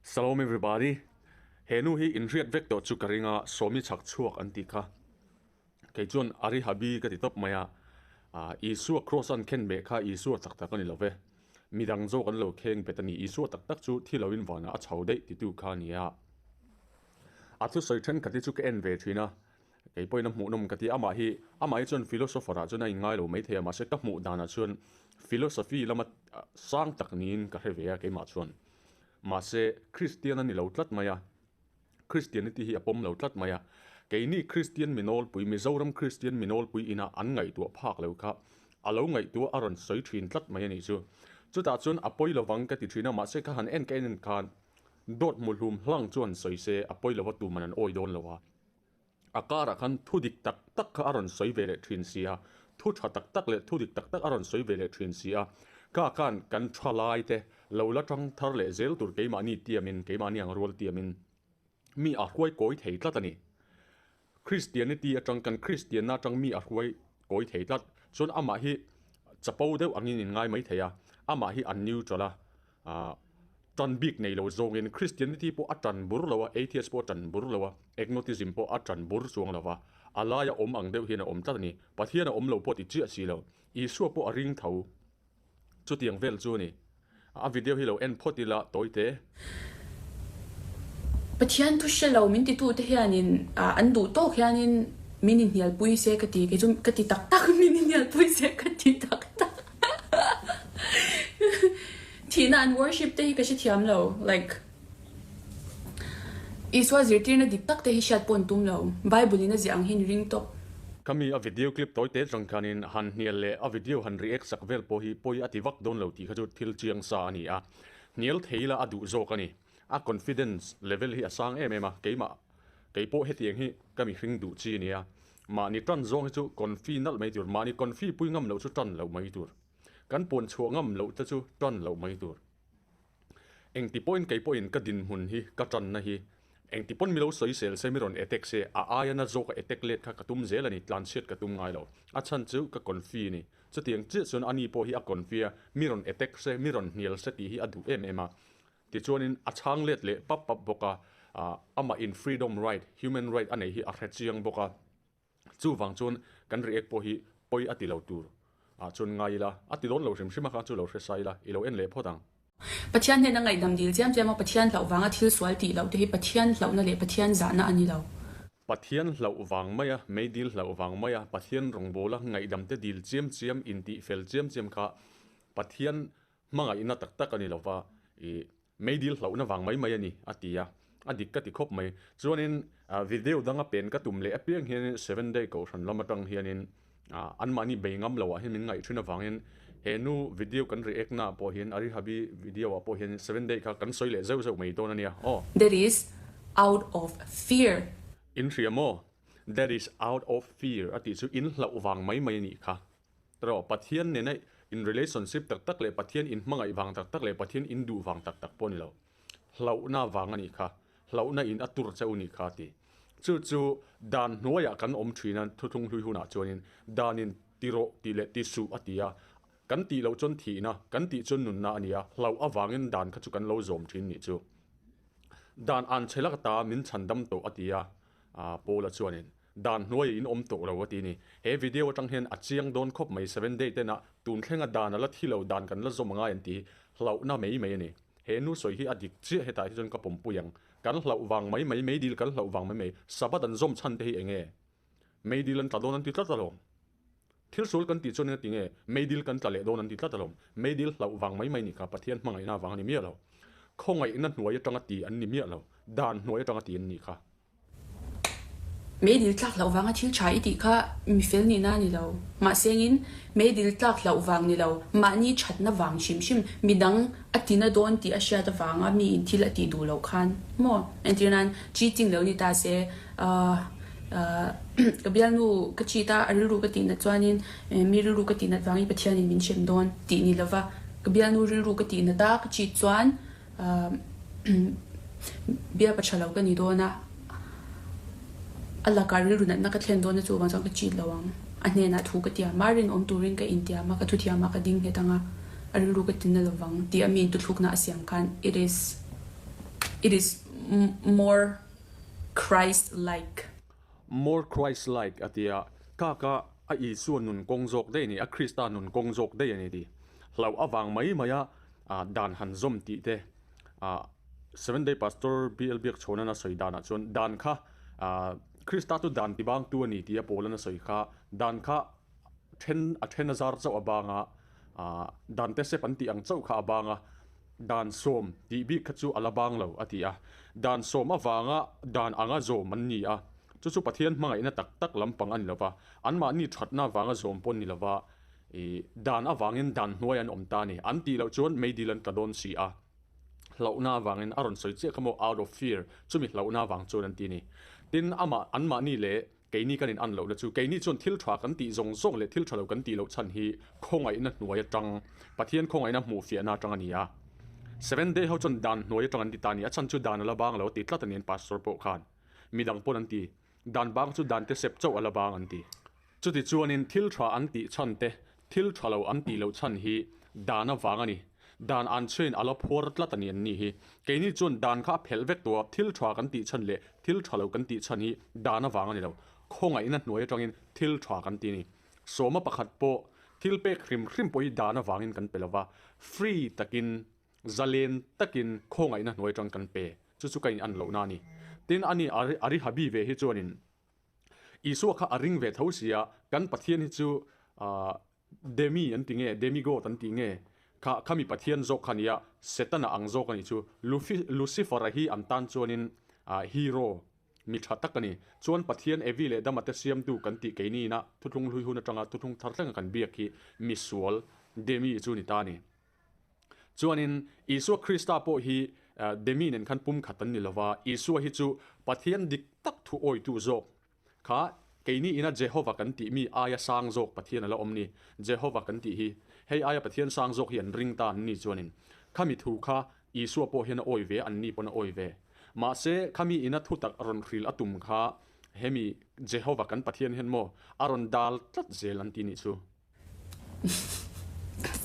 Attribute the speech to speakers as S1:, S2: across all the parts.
S1: Shalom everybody. He nu hi in hriat vek tawh chu ka ring a, Sawmi chhak chhuak an tih kha. Kei chuan Ari Habi ka ti tawp mai a, Isua cross an khen beh kha Isua tak tak a ni lo ve. Midang zawk an lo kheng bet a ni, Isua tak tak chu thi loin vanah a chho daih titu kha a ni a. A thusawi thenkhat hi chu ka en ve thin a, Kei pawhin a hmuhnawm ka ti a, amah hi amah hi chuan philosopher ah chuan a inngai lo maithei a, mahse ka hmuh danah chuan philosophy lama sang tak niin ka hre ve a keimah chuan. Mahse Christian a ni lo tlat mai a, Christianity hi a pawm lo tlat mai a. Keini Christian mi nawlpui, Mizoram Christian mi nawlpui ina an ngaihtuah phak lo kha a lo ngaihtuah a rawn sawi thin tlat mai a nih chu. Chutah chuan a pawi lovang ka ti thin a, mahse ka han en ka en en khan dawt hmuhlum hlang chuan sawi se a pawi lova tuman an awi dawn lo a. A karah khan thu dik tak tak kha a rawn sawi ve leh thin si a, thu tha tak tak leh thu dik tak tak a rawn sawi ve leh thin si a. Ka khan kan tha lai te lo la tang thar leh zel tur keimahni tiamin, keimahni ang rual tiamin mi a hruai kawi thei tlat a ni. Christianity atang kan Christianna atang mi a hruai kawi thei tlat. Chuan amah hi chapo deuh angin in ngai mai thei a, amah hi a neutral a, Tan bik nei lo zawngin Christianity pawh a tan bur lo a, Atheist pawh a tan bur lo a, Agnotism pawh a tan bur chuang lo va, a laia awm ang deuh hian a awm tlat a ni. Pathian a awm lo pawh ti chiah si lo. Isua pawh a ring tho. Chutiang vel chu a ni. A video hi lo en phawt ila tawi te.
S2: Pathian thu hre lo min titute hianin an duh tawk hianin min inhnialpui se ka ti, kei chu ka ti tak tak min inhnialpui se ka ti tak tak. Thihna an worship te hi ka hrethiam lo like Isua zirtirna dik tak te hi hriat pawh an tum lo Bible in a ziah ang hi an ring tawp.
S1: Khami a video clip tawi te chang khanin han hnial leh a video han react sak vel pawh hi pawi a ti vak dawn lo tih kha chu thil chiang sa a ni a, hnial thei la a duh zawk a ni. A confidence level hi a sang em em a, keimah kei pawh hetiang hi ka mihring duh chi a nia. Mahni tan zawng hi chu confi nalh mai tur, mahni confi pui ngam loh chu tan loh mai tur. Kan puan chhuah ngam loh te chu tan loh mai tur. Engti pawhin kei pawhin ka dinhmun hi, ka tanna hi, engti pawn mi lo sawi sel se, mi rawn attack se, a aia na zawka attack let kha ka tum zel a ni, tlanchhiat ka tum ngai lo. A chhan chu ka confi a ni. Chutiang chiah chuan ani pawh hi a confi a, mi rawn attack se, mi rawn hnial se tih hi a duh em em a. Tichuanin a chhang let leh pap pap bawk a, amah in freedom right, human right a neih hi a hre chiang bawk a. Chuvang chuan kan react pawh hi pawi a ti lo tur ah chuan ngai ila, a ti dawn lo hrim hrim a kha chu lo hre sa ila, i lo en leh phawt ang.
S2: Pathian hnena ngaihdam dil chiam chiam a Pathian hlauh vanga thil sual tih loh te hi Pathian hlauhna leh Pathian zahna a ni lo.
S1: Pathian hlauh vang mai a, meidil hlauh vang mai a, Pathian rawngbawla ngaihdam te dil chiam chiam, intih fel chiam chiam kha Pathian Hmangaihna tak tak a ni lova, i meidil hlauhna vang mai mai a ni, a ti a. A dik ka ti khawp mai. Chuanin video danga pen ka tum leh apiang hianin Seven Day Kohhran lam atang hianin anmahni bei ngam loah hian min ngaih thin avangin he nu video kan react naah pawh hian Arihabi video ah pawh hian Seven Day kha kan sawi leh zeuh zeuh mai dawn a nia aw.
S2: That is out of fear.
S1: In hria maw? That is out of fear a tih chu in hlauh vang mai mai a nih kha. Erawh Pathian nena in relationship tak tak leh Pathian in hmangaih vang tak tak leh Pathian in duh vang tak tak pawh a ni lo. Hlauhna vang a nih kha. Hlauhna in a tur cheu nih kha a ti. Chu chu dan hnuaiah kan awm thin a, thuthlung hlui hunah chuanin danin ti rawh tih leh ti suh a ti a. Kan tih loh chuan thihna, kan tih chuan nunna a ni a, hlauh avangin dan kha chu kan lo zawm thin nih chu. Dan anchhe lak ata min chhandam tawh a ti a, Paula chuanin. Dan hnuaiah in awm tawh lo a ti ni. He video atang hian a chiang dawn khawp mai seven day ten ah tun thlenga dan a la thi lo dan kan la zawm angai an ti hi hlauhna mai mai a ni. He nu sawi hi a dik chiah hetah hi chuan ka pawmpui ang. Kan hlauh vang mai mai meidil kan hlauh vang mai mai Sabbath an zawm chhan te hi enge? Meidil an tla dawn an ti tlat alawm. Thil sual kan tih chuan engati nge meidil kan tla leh dawn an ti tlat alawm. Meidil hlauh vang mai mai nih kha Pathian hmangaihna vang a ni miah lo. Khawngaihna hnuai atanga ti an ni miah lo. Dan hnuai atanga ti an nih kha.
S2: Meidil tlak hlauh vanga thil tha i tih kha mi fel nihna a ni lo. Mahsengin, meidil tlak hlauh vang ni lo, mahni thatna vang hrim hrim, midang a tina dawn tih a hriat avanga miin thil a tih duh loh khan maw? Entir nan, cheating lo ni ta se, ahh ka bialnu ka cheat a, a rilru ka tihnat chuanin mi rilru ka tihnat vangin Pathianin min hrem dawn tih ni lova, ka bialnu rilru ka tihnat a, ka cheat chuan, Bial pa tha lo ka ni dawn a, a lakah rilru natna ka thlen dawn a chuvang chuan ka cheat lo ang. A hnenah thu ka tiam a, rinawm turin ka intiam a, ka thuthiam ah ka ding nghet ang a, a rilru ka tinna lovang tih a mi intuthlukna a siam khan it is. It is more Christ like.
S1: More Christ like a ti a, kaka a Isua nun kawng zawk daih a ni, a Krista nun kawng zawk daih a ni ti. Hlauh avang mai mai a dan han zawm tih te Seventh Day Pastor BL Biakchhawnan a sawi danah chuan dan kha Krista chu dan tibangtu a ni tih a Paulan a sawi kha dan kha then a then a zar chauh a bang a, dan te sep an tih ang chauh kha a bang a, dan sawm tih bik kha chu a la bang lo a ti a. Dan sawm avanga dan anga zawm an ni a, chu chu Pathian hmangaihna tak tak lampang a ni lova, anmahni thatna avanga zawm pawh a ni lova, ih dan avangin dan hnuai an awm ta a ni. An tih loh chuan meidil an tla dawn si a. Hlauhna avangin a rawn sawi chiah kha maw out of fear chumi hlauhna avang chuan an ti a ni. Tin, amah anmahni leh Keini kan in an lohna chu keini chuan thil tha kan tih zawng zawng leh thil tha lo kan tih loh chhan hi khawngaihna hnuai atang, Pathian khawngaihna hmuhfiahna atang a ni a. Seventh Day ho chuan dan hnuai atang an ti ta a ni. A chhan chu dan a la bang lo a ti tlat a ni an pastor pawh khan. Midang pawn an ti. Dan bang chu dan te sep chauh a la bang an ti. Chuti chuanin thil tha an tih chhan te, thil tha lo an tih loh chhan hi dan avang a ni. Dan an chhuain a la phuar tlat a ni an ni hi. Keini chuan dan kha a phelh vek tawh a, thil tha kan tih chhan leh thil tha lo kan tih chhan hi dan avang a ni lo. Khawngaihna hnuai atangin thil tha kan ti a ni. Sawma pakhat pawh thil pek hrim hrim pawh hi dan avangin kan pe lo va, free takin, zalen takin khawngaihna hnuai atang kan pe. Chu chu ka in an lohna a ni. Tin, ani Arihabi ve hi chuanin Isua kha a ring ve tho sia, kan Pathian hi chu Demi an ti nge, Demigod an ti nge, kha khami Pathian zawk kha nia, Setana ang zawk a nih chu. Lucifer-a hi an tan chuanin hero, mi tha tak a ni. Chuan Pathian Evi leh Dama te siamtu kan tih keini ina thuthlung hlui hun atanga thuthlung thar thlenga kan biak hi misual Demi chu ni ta a ni. Chuanin Isua Krista pawh hi Demi nen khan pumkhat an ni lova, Isua hi chu Pathian dik tak thu awitu zawk Kha keini ina Jehova kan tih mi aia sang zawk Pathian a la awm ni. Jehova kan tih hi hei aia Pathian sang zawk hi an ring ta an ni chuanin khami thu kha Isua pawh hian a awi ve a, anni pawn a awi ve. Mahse khami ina thutak rawn hril a tum kha hemi Jehova kan Pathian hian maw a rawn dal tlat zel an ti nih chu.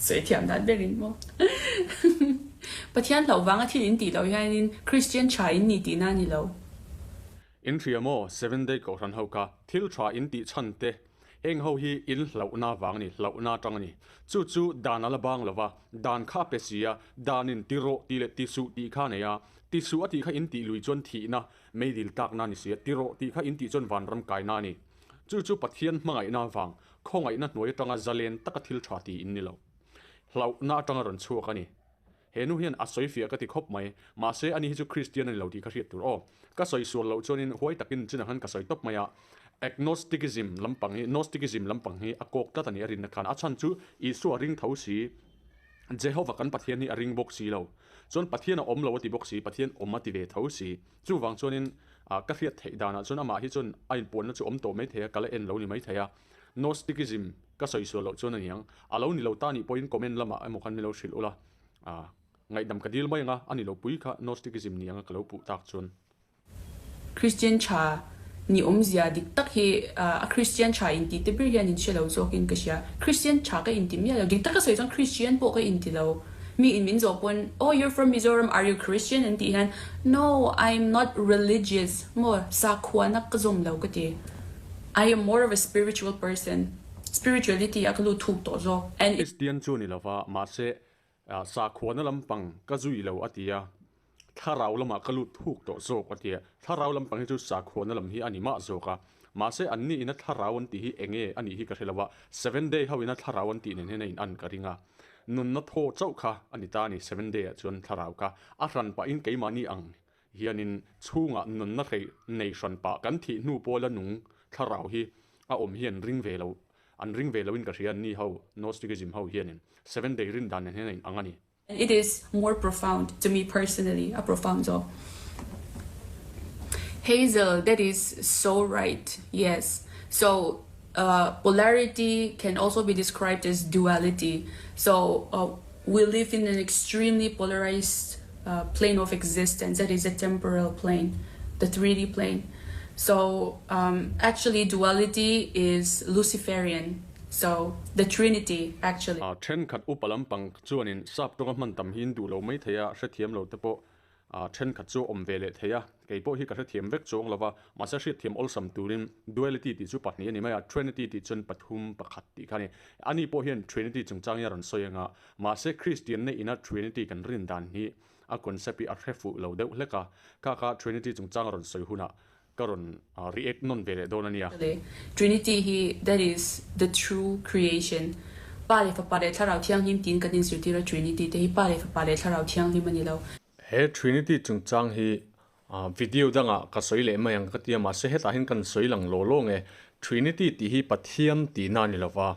S2: Sawi thiam dan berin maw? Pathian hlauh vanga thil in tih loh hianin Christian tha in ni tihna a ni lo.
S1: In hria maw Seven Day Kohhran ho kha thil tha in tih chhan te heng ho hi in hlauhna vang a ni, hlauhna atang a ni. Chu chu dan a la bang lo va, dan kha a pe si a, dan in ti rawh tih leh ti suh tih kha a nei a, ti suh a tih kha in tih lui chuan thihna, meidil tlakna a ni si a, ti rawh tih kha in tih chuan vanram kaina a ni. Chu chu Pathian hmangaihna avang Khawngaihna hnuai atanga zalen taka thil tha ti in ni lo. Hlauhna atanga rawn chhuak a ni. He nu hian a sawi fiah ka ti khawp mai. Mahse ani hi chu Kristian a ni lo tih ka hriat tur aw. Ka sawi sual loh chuanin huai takin chinah khan ka sawi tawp mai a. Agnosticism lampang hi, Gnosticism lampang hi a kawk tlat a ni a rinna khan. A chhan chu Isua ring tho si, Jehova kan Pathian hi a ring bawk si lo. Chuan Pathian a awm lo a ti bawk si, Pathian awm a ti ve tho si. Chuvang chuanin ka hriat theih danah chuan amah hi chuan a inpuanna chu awm tawh mai thei a, ka la en lo ni mai thei a. Gnosticism ka sawi sual loh chuan a niang. A lo ni lo ta nih pawhin comment lamah emaw khan min lo hrilh ula, ngaihdam ka dil mai ang a, a ni lo pui kha Gnosticism ni anga ka lo puh tak chuan.
S2: Christian tha ni awmzia dik tak hi a Christian tha inti te ber hian in hre lo zawkin ka hria. Christian tha ka inti miah lo. Dik taka sawi chuan Christian pawh ka inti lo. Mi in min zawh pawn, Oh you're from Mizoram, are you Christian? an tih hian, No, I'm not religious maw, sakhuana ka zawm lo ka ti. I am more of a spiritual person. Spirituality ah ka lut thuk tawh zawk. And.
S1: Christian chu ni lova, mahse Sakhuana lampang ka zui lo a ti a, thlarau lamah ka lut thuk tawh zawk a ti a. Thlarau lampang hi chu sakhuana lam hi a ni mah zawk a, mahse anni ina thlarau an tih hi enge a nih hi ka hre lo a, Seven Day ho ina thlarau an tih nen hian a in an ka ring a. Nunna thaw chauh kha a ni ta a ni, Seven Day ah chuan thlarau kha a hran pahin keimahni ang hianin chhungah nunna hrei nei hran pah kan thih hnu pawla nung thlarau hi a awm hi an ring ve lo An ring ve loin ka hria an ni ho, Gnosticism ho hianin Seven Day rin dan nen hian a in ang a ni.
S2: It is more profound to me personally, a profound zawk. Hazel, that is so right, yes. So polarity can also be described as duality. So we live in an extremely polarized plane of existence, that is a temporal plane, the 3D plane. So um, actually duality is Luciferian. So the Trinity actually.
S1: Thenkhat upa lampang chuanin sap tawnga hman tam hi in duh lo mai thei a, hrethiam lo te pawh. Thenkhat chu awm ve leh thei a, kei pawh hi ka hrethiam vek chuang lo va, mahse hriatthiam awlsam turin duality tih chu pahnih a ni mai a, trinity tih chuan pathum pakhat tih kha a ni. Ani pawh hian trinity chungchang hi a rawn sawi ang a, mahse Kristianna ina trinity kan rin dan hi a concept hi a hre fuh lo deuh hlek a, kha kha trinity chungchang a rawn sawi hunah ka rawn react nawn ve leh dawn a nia.
S2: Trinity hi that is the true creation. Pa leh Fapa leh Thlarau Thianghlim tiin kan inzirtir a Trinity te hi Pa leh Fapa leh Thlarau Thianghlim a ni lo.
S1: He Trinity chungchang hi video dangah ka sawi leh mai ang ka ti a, mahse hetah hian kan sawi lang law law nge. Trinity tih hi Pathian tihna a ni lova,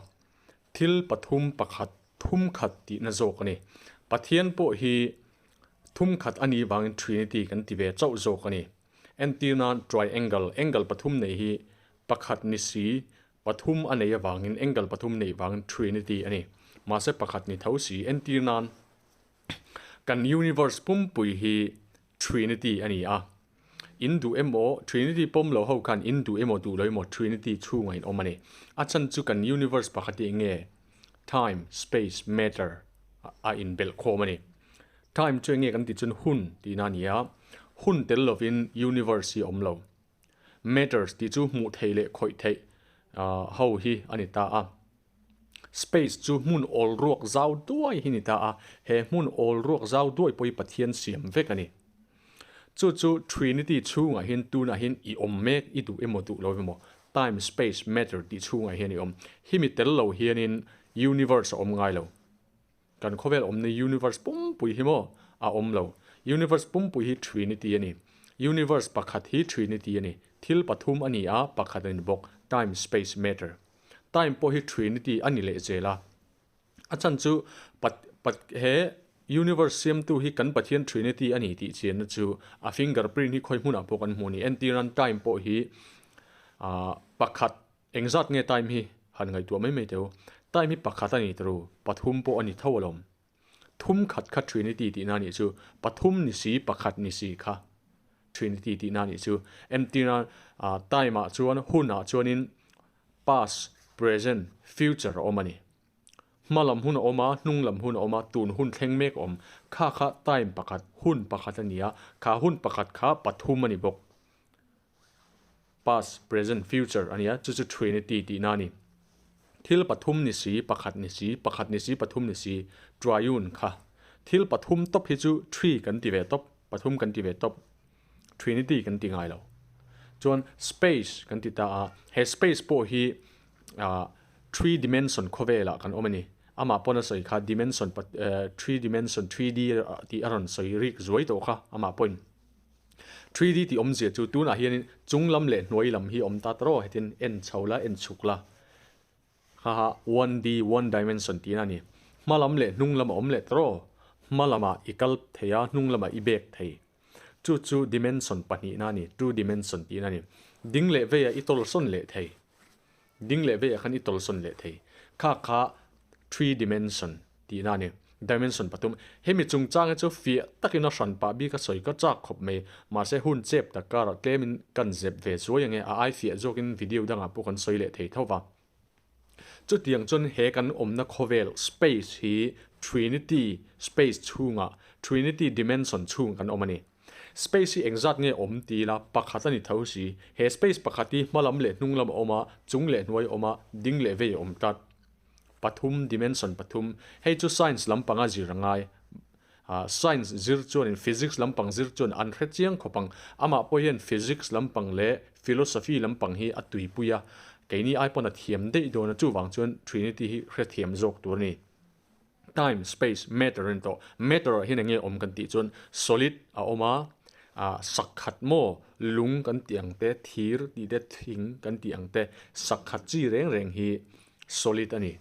S1: thil pathum pakhat thum khat tihna zawk a ni. Pathian pawh hi thum khat a nih vangin Trinity kan ti ve chauh zawk a ni. Entir nan triangle, angle pathum nei hi pakhat ni si, pathum a nei avangin angle pathum neih vangin trinity a ni. Mahse pakhat ni tho si, entir nan kan universe pumpui hi trinity a ni a. In duh emaw, trinity pawm lo ho khan in duh emaw duh lo emaw trinity chhungah in awm a ni. A chhan chu kan universe pakhat hi enge time, space, matter a inbelh khawm a ni. Time chu enge kan tih chuan hun tihna a ni a, hun tel lovin universe hi a awm lo. Matters tih chu hmuh theih leh khawih theih ho hi a ni ta a. Space chu hmun awl ruak zau duai hi ni ta a, he hmun awl ruak zau duai pawh hi Pathian siam vek a ni. Chu chu Trinity chhungah hian tunah hian i awm mek, i duh emaw duh lo emaw, time, space, matter tih chhungah hian i awm. Himi tel lo hianin universe a awm ngai lo. Kan khawvel awmna universe pumpui hi maw a awm lo. Universe pumpui hi Trinity a ni. Universe pakhat hi Trinity a ni. Thil pathum a ni a, pakhat a ni bawk, time, space, matter. Time pawh hi Trinity a ni leh zel a. A chhan chu pat pat he universe siamtu hi kan Pathian Trinity a ni tih chianna chu a fingerprint hi khawi hmunah pawh kan hmu a ni. Entirnan time pawh hi ah pakhat Engzat nge time hi han ngaihtuah mai mai teh u. Time hi pakhat a ni teh ru, pathum pawh a ni tho alawm. Thum khat kha Trinity tihna a nih chu, pathum ni si pakhat ni si kha Trinity tihna a nih chu. Entirna time ah chuan hun ah chuanin past, present, future a awm a ni. Hma lam hun a awm a, hnung lam hun a awm a, tun hun thleng mek a awm. Kha kha time pakhat, hun pakhat a ni a, kha hun pakhat kha pathum a ni bawk. Past, present, future a nia, chu chu Trinity tihna a ni. Thil pathum ni si, pakhat ni si, pakhat ni si, pathum ni si, triune kha. Thil pathum tawp hi chu tri kan ti ve tawp, pathum kan ti ve tawp. Trinity kan ti ngai lo. Chuan space kan ti ta a, he space pawh hi ah three dimension khawvelah kan awm a ni. Amah pawn a sawi kha dimension three dimension, 3D tih a rawn sawi rik zuai tawh kha amah pawhin. 3D tih awmzia chu tunah hianin chung lam leh hnuai lam hi awm ta tawh hetin en chho la en chhuk la haha 1D one dimension tihna a ni. Hma lam leh hnung lam a awm leh tawh hma lamah i kal thei a hnung lamah i bek thei. Chu chu dimension pahnihna a ni two dimension tihna a ni. Ding leh veiah i tawlsawn leh thei. Ding leh veiah khan i tawlsawn leh thei. Kha kha three dimension tihna a ni. Dimension pathum. Hemi chungchang hi chu fiah takin a hran pah bik a sawi ka chak khawp mai. Mahse hun chep tak karah tlemin kan zep ve zuai ange a ai fiah zawkin video dangah pawh kan sawi leh thei tho va. Chutiang chuan he kan awmna khawvel space hi trinity space chhungah trinity dimension chhungah kan awm a ni. Space hi engzat nge awm ti ila pakhat a ni tho si. He space pakhat hi hma lam leh hnung lam a awm a, chung leh hnuai a awm a, ding leh vei a awm tlat. Pathum, dimension pathum. Hei chu science lampanga zir a ngai. Science zir chuanin physics lampang zir chuan an hre chiang khawp ang. Amah pawh hian physics lampang leh philosophy lampang hi a tuipui a, keini ai pawn a thiam daih dawn a, chuvang chuan Trinity hi hrethiam zawk tur a ni. Time, space, matter a ni tawh. Matter ah hian enge awm kan tih chuan solid a awm a, ah sakhat maw lung kan tih ang te, thir tih te, thing kan tih ang te, sakhat chi reng reng hi solid a ni.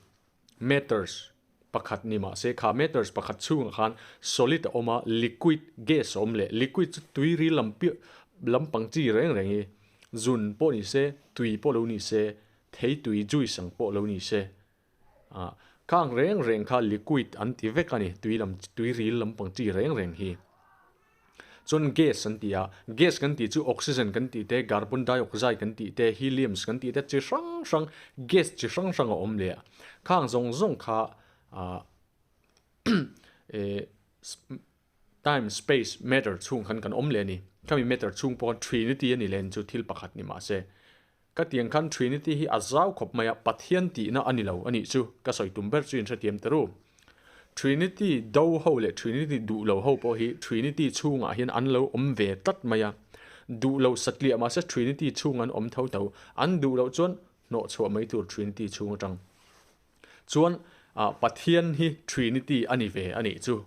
S1: Matters pakhat ni mah se kha matters pakhat chhungah khan solid a awm a, liquid, gas a awm leh liquid chu tui ril lam piah lampang chi reng reng hi zun pawh ni se, tui pawh lo ni se, theitui juice ang pawh lo ni se. Ah, khang reng reng kha liquid an ti vek a ni, tui lam tui ril lampang chi reng reng hi. Chuan gas an ti a, gas kan tih chu oxygen kan tih te, carbon dioxide kan tih te, heliums kan tih te chi hrang hrang gas chi hrang hrang a awm leh a. Khang zawng zawng kha ah eh. Time, space, matter chhung khan kan awm leh a ni. Khami matter chhung pawh khan Trinity a ni leh chu thil pakhat ni mahse. Ka tiang khan Trinity hi a zau khawp mai a, Pathian tihna a ni lo a nih chu ka sawi tum ber chu inhrethiam ta ru. Trinity do ho leh Trinity duh lo ho pawh hi Trinity chhungah hian an lo awm ve tlat mai a. Duh lo satliah mahse Trinity chhung an awm tho tho. An duh loh chuan hnawh chhuah mai tur Trinity chhung atang chuan Pathian hi Trinity a ni ve a nih chu.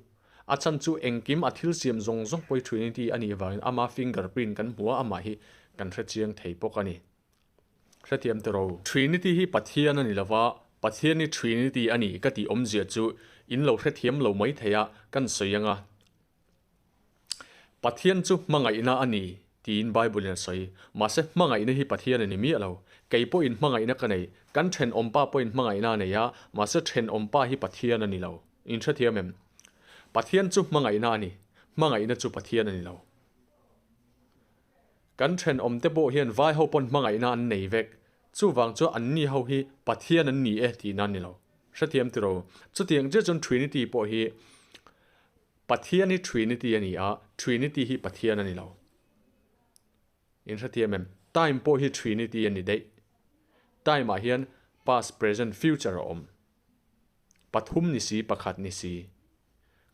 S1: A chhan chu engkim a thil siam zawng zawng pawh hi Trinity a nih vangin ama finger print kan hmu a, amah hi kan hrechiang thei bawk a ni. Hrethiam te ro. Trinity hi Pathian a ni lova, Pathian hi Trinity a ni ka tih awmzia chu in lo hrethiam lo mai thei a, kan sawi anga. Pathian chu hmangaihna a ni tiin Bible in a sawi. Mahse hmangaihna hi Pathian a ni miah lo. Kei pawhin hmangaihna ka nei, kan thenawmpa pawhin hmangaihna a nei a, mahse thenawmpa hi Pathian a ni lo. In hrethiam em? Pathian chu hmangaihna a ni, hmangaihna chu Pathian a ni lo. Kan thenawmte pawh hian vai ho pawn hmangaihna an nei vek. Chuvang chu anni ho hi Pathian an ni e tihna a ni lo. Hrethiam tiraw? Chutiang chiah chuan Trinity pawh hi Pathian hi Trinity a ni a, Trinity hi Pathian a ni lo. In hrethiam em? Time pawh hi Trinity a ni daih. Time ah hian past, present, future a awm. Pathum ni si, pakhat ni si.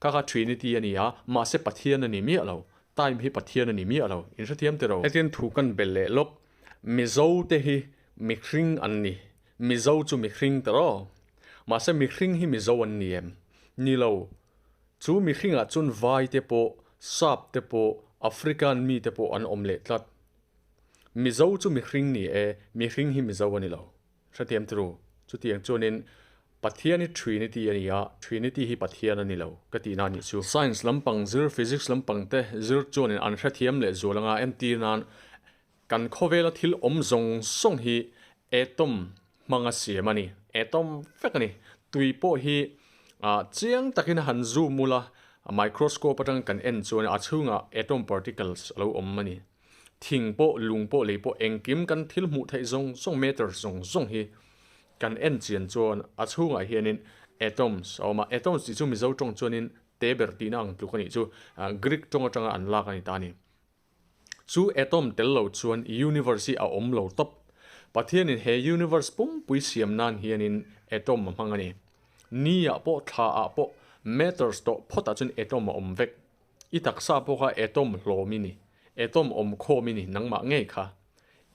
S1: Kha kha Trinity a ni a, mahse Pathian a ni miah lo. Time hi Pathian a ni miah lo. In hrethiam tiraw? Hetiang thu kan belh leh lawk. Mizo te hi mihring an ni. Mizo chu mihring tiraw? Mahse mihring hi Mizo an ni em? Ni lo. Chu mihringah chuan vai te pawh, sap te pawh, African mi te pawh an awm leh tlat. Mizo chu mihring ni e, mihring hi Mizo a ni lo. Hrethiam turu, chutiang chuanin Pathian hi Trinity a ni a, Trinity hi Pathian a ni lo ka tihna a nih chu. Science lampang zir, Physics lampang te zir chuanin an hrethiam leh zual anga entir nan kan khawvela thil awm zawng zawng hi atom hmanga siam a ni, atom vek a ni. Tui pawh hi chiang takin a han zoom ula, microscope atang kan en chuan a chhungah atom particles a lo awm a ni. Thing pawh, lung pawh, lei pawh engkim kan thil hmuh theih zawng zawng, matter zawng zawng hi kan en chian chuan a chhungah hianin atoms a awm a. Atoms tih chu Mizo tawng chuanin te ber tihna ang tluk a nih chu. Greek tawng atanga an lak a ni ta a ni. Chu atom tel lo chuan universe hi a awm lo tawp. Pathianin he universe pumpui siam nan hianin atom a hmang a ni. Ni ah pawh thla ah pawh matters tawh phawt ah chuan atom a awm vek. I taksa pawh kha atom hlawm i ni. Atom awm khawm i ni nangmah ngei kha.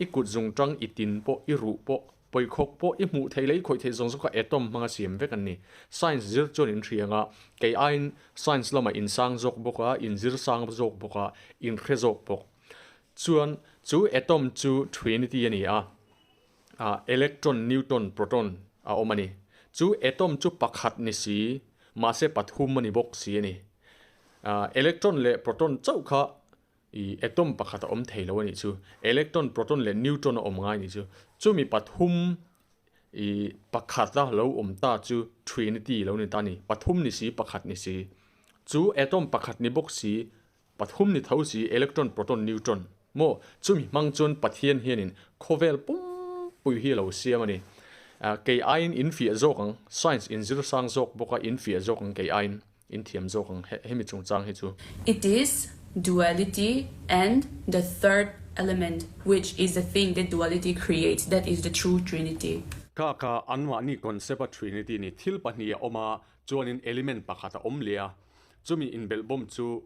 S1: I kut zungtang i tin pawh, i ruh pawh, pawikhawk pawh, i hmuh theih leh i khawih theih zawng zawng kha atom hmanga siam vek an ni. Science zir chuan in hria anga, kei aiin science lamah in sang zawk bawk a, in zir sang zawk bawk a, in hre zawk bawk. Chuan chu atom chu trinity a ni a, ah electron, neutron, proton a awm a ni. Chu atom chu pakhat ni si, mahse pathum a ni bawk si a ni. Ah electron leh proton chauh kha I atom pakhat a awm thei lo a nih chu. Electron, proton leh neutron a awm ngai a nih chu. Chumi pathum i pakhat a lo awm ta chu trinity lo ni ta a ni. Pathum ni si, pakhat ni si. Chu atom pakhat ni bawk si, pathum ni tho si, electron, proton, neutron maw? Chumi hmang chuan Pathian hianin khawvel pumpui hi a lo siam a ni. Kei aiin in fiah zawk ang, science in zir sang zawk bawk a, in fiah zawk ang kei aiin. In thiam zawk ang hemi chungchang hi chu.
S2: It is duality and the third element which is the thing that duality creates that is the true trinity.
S1: Kha kha anmahni concept a trinity ni thil pahnih a awm a chuanin element pakhat a awm leh a chumi inbelhbawm chu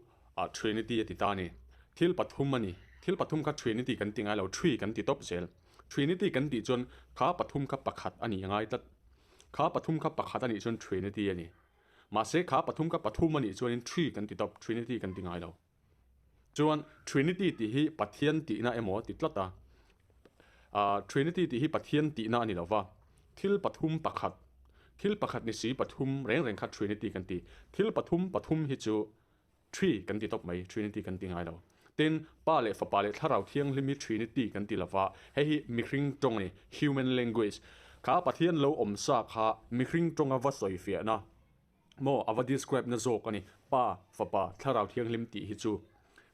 S1: trinity a ti ta a ni. Thil pathum a ni. Thil pathum kha trinity kan ti ngai lo three kan ti tawp zel. Trinity kan tih chuan kha pathum kha pakhat a nih a ngai tlat. Kha pathum kha pakhat a nih chuan trinity a ni. Mahse kha pathum kha pathum a nih chuanin Three kan ti tawp, Trinity kan ti ngai lo. Chuan Trinity tih hi Pathian tihna emaw ti tlat a. Ahh Trinity tih hi Pathian tihna a ni lo va, thil pathum pakhat, thil pakhat ni si pathum reng reng kha Trinity kan ti. Thil pathum pathum hi chu Three kan ti tawp mai, Trinity kan ti ngai lo. Tin, Pa leh Fapa leh Thlarau Thianghlim hi Trinity kan ti lova, hei hi mihring tawng a ni, human language. Kha Pathian lo awm sa kha mihring tawnga va sawifiahna maw, a va describe na zawk a ni. Pa, Fapa, Thlarau Thianghlim tih hi chu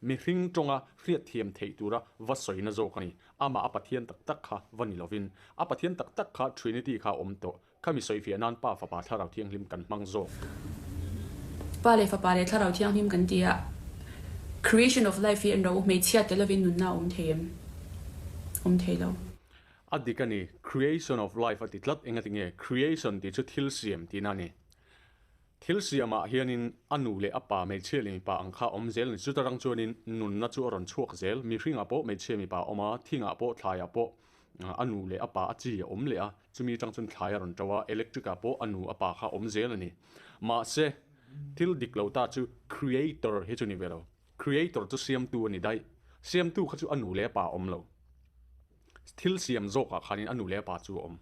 S1: mihring tawnga hriatthiam theih tura va sawina zawk a ni. Amah a Pathian tak tak kha va ni lovin, a Pathian tak tak kha Trinity kha a awm tawh. Khami sawifiah nan Pa, Fapa, Thlarau Thianghlim kan hmang zawk.
S2: Pa leh Fapa leh Thlarau Thianghlim kan ti a. Creation of life hi en rawh u, hmeichhia tel lovin nunna a awm thei em? Awm thei lo.
S1: A dik a ni, creation of life a ti tlat, engati nge creation tih chu thil siam tihna a ni. Thil siamah hianin a nu leh a pa, hmeichhia leh mipa ang kha a awm zel a ni. Chuta rang chuanin nunna chu a rawn chhuak zel. Mihringah pawh hmeichhia mipa a awm a, thingah pawh thlaiah pawh a nu leh a pa a chi a awm leh a, chumi atang chuan thlai a rawn to a, electric ah pawh a nu a pa kha a awm zel a ni. Mahse, thil dik lo ta chu creator hi chu ni ve lo. Creator chu siamtu a ni daih. Siamtu kha chu a nu leh a pa a awm lo. Thil siam zawkah khanin a nu leh a pa chu a awm.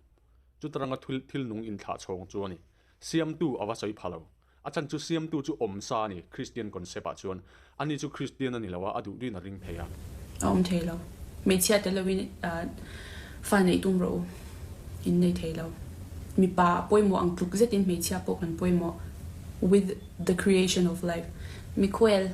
S1: Chuta ranga thil nung inthlah chhawng chu a ni. Siamtu a va sawi pha lo. A chan chu Siamtu chu awm sa a ni, Kristian concept ah chuan. Ani chu Kristian a ni lo a, a duh duhin a ring thei a.
S2: A awm thei lo. Hmeichhia tel lovin fa neih tum rawh u. In nei thei lo. Mipa a pawimawh ang tluk zetin hmeichhia pawh kan pawimawh with the creation of life. Mikhuel.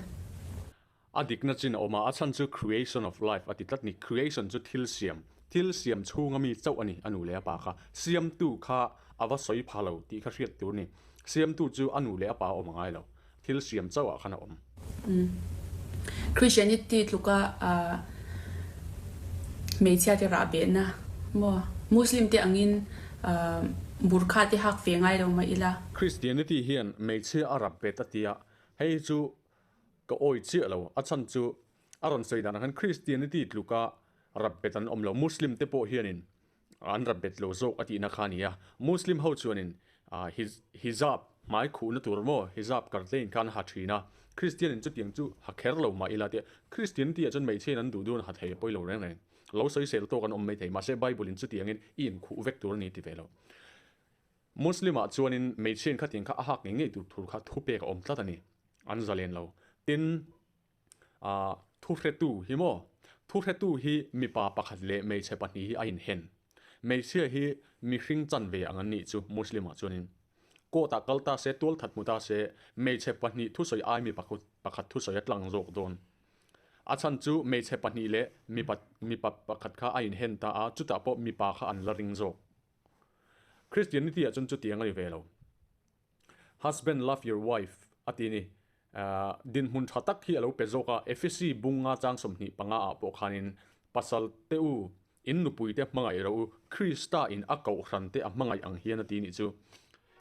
S1: A dikna chin a awm a, a chhan chu creation of life a ti tlat ni. Creation chu thil siam, thil siam chhunga mi chauh a ni, a nu leh a pa kha. Siamtu kha a va sawi pha lo tih kha hriat tur a ni. Siamtu chu a nu leh a pa a awm a ngai lo, thil siam chauh ah khan a awm.
S2: Christianity tluka hmeichhia te rah behna maw? Muslim te angin burkha te hak ve ngai lo mah ila.
S1: Christianity hian hmeichhia a rap bet a tia, hei chu Ka awi chiah lo, a chhan chu a rawn sawi danah khan Christianity tluka rap bet an awm lo, Muslim te pawh hianin an rap bet lo zawk a tihna kha a ni a. Muslim ho chuanin hijab hmai khuhna tur maw hijab kartlein khan a ha thin a, Christian in chutiang chu ha kher lo mah ila tia Christianity ah chuan hmeichhe in an duh duh an ha thei a pawi lo reng reng. Lo sawisel tawk an awm maithei, mahse Bible in chutiangin i inkhuh vek tur a ni ti ve lo. Muslim ah chuanin hmeichhia in khatiang kha a hak ngei ngei tur thur kha thupek a awm tlat a ni. An zalen lo. Tin, ah thuhretu hi maw? Thuhretu hi mipa pakhat leh hmeichhe pahnih hi a inhen. Hmeichhia hi mihring chanve ang an nih chu Muslim ah chuanin. Court ah kal ta se, tualthat hmu ta se, hmeichhe pahnih thusawi ai mipa pakhat thusawi a tlang zawk dawn. A chhan chu hmeichhe pahnih leh mipa mipa pakhat kha a inhen ta a, chutah pawh mipa kha an la ring zawk. Christianity ah chuan chutiang a ni ve lo. Husband love your wife a ti ni. Dinhmun tha tak hi a lo pe zawk a, Ephesi bunga chang 25 ah pawh khanin pasal te u, in nupui te hmangaih rawh u, Krista in a kohhran te a hmangaih ang hian a ti nih chu.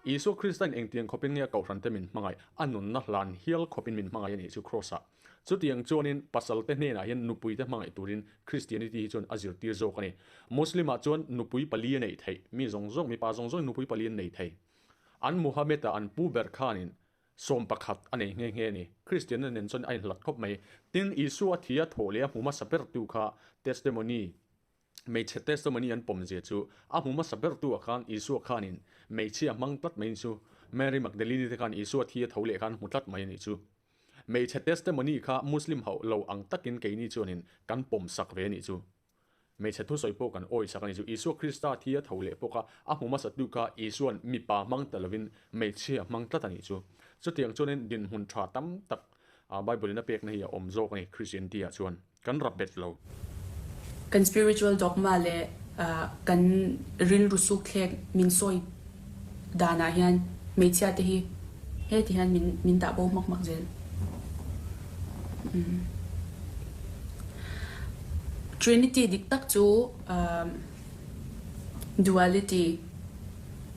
S1: Isua Krista in engtiang khawpin nge a kohhran te min hmangaih, a nunna hlan hial khawpin min hmangaih a nih chu Kraws ah. Chutiang chuanin pasalte hnenah hian nupuite hmangaih turin Christianity hi chuan a zirtir zawk a ni. Muslim-ah chuan nupui pali a neih theih, mi zawng zawng, mipa zawng zawngin nupui pali an nei thei. An Muhammad-a an pu ber khanin 11 a nei nghe nghe a ni. Christian-na nen chuan a inhlat khawp mai. Tin, Isua a thi a thawh leh a hmu hmasa bertu kha testimony, hmeichhe testimony an pawm zia chu a hmu hmasa bertu ah khan Isua khanin hmeichhia hmang tlat mai chu Mary Magdalene te khan Isua thi a tho leh khan hmu tlat mai a nih chu. Hmeichhe testimony kha Muslim hauh lo ang takin keini chuanin kan pawm sak ve a nih chu. Hmeichhe thusawi pawh kan awi sak a nih chu. Isua Krista thi a tho leh pawh kha a hmu hmasatu kha Isua'n mipa hmang ta lovin hmeichhia hmang tlat a nih chu. Chutiang chuanin dinhmun tha tam tak Bible in a pekna hi a awm zawk a ni Christianity ah chuan. Kan rap bet lo.
S2: Kan spiritual dogma leh kan rilru sukthlek min sawi danah hian hmeichhia te hi heti hian min min dah bo hmak hmak zel. Trinity dik tak chu duality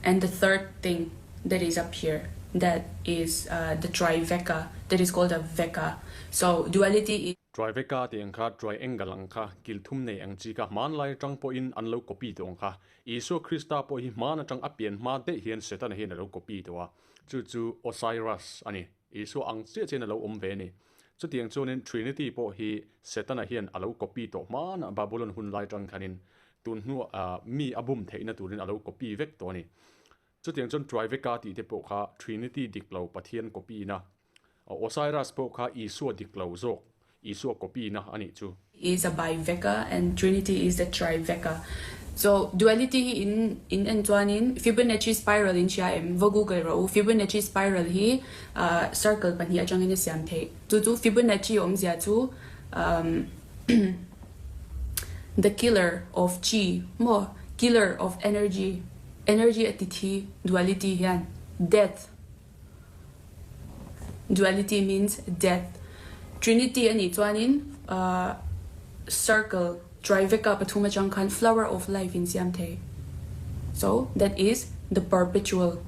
S2: and the third thing that is up here that is the triveka that is called a veka so duality is
S1: Triveka tih ang kha triangle ang kha kil thum nei ang chi kha hmanlai atang pawhin an lo copy tawh ang kha. Isua Krista pawh hi hman atang a pian hma daih hian Setana hian a lo copy tawh a, chu chu Osiris a ni. Isua ang chiah chiahin a lo awm ve a ni. Chutiang chuanin Trinity pawh hi Setana hian a lo copy tawh hmanah Babulon hun lai atang khanin tun hnuah mi a bum theihna turin a lo copy vek tawh a ni. Chutiang chuan Triveka tih te pawh kha Trinity dik lo Pathian copy na, Osiris pawh kha Isua dik lo zawk Isua copy na a nih chu.
S2: Is a biveka and Trinity is the triveka. So duality hi in in en chuanin Fibonacci spiral in hria em? Va google rawh u. Fibonacci spiral hi circle pahnih atangin a siam theih. Chu chu Fibonacci awmzia chu the killer of chi maw killer of energy Energy a ti thi, duality hian death, duality means death. Trinity a nih chuanin circle trivecca pathum atang khan flower of life in siam thei. So that is the perpetual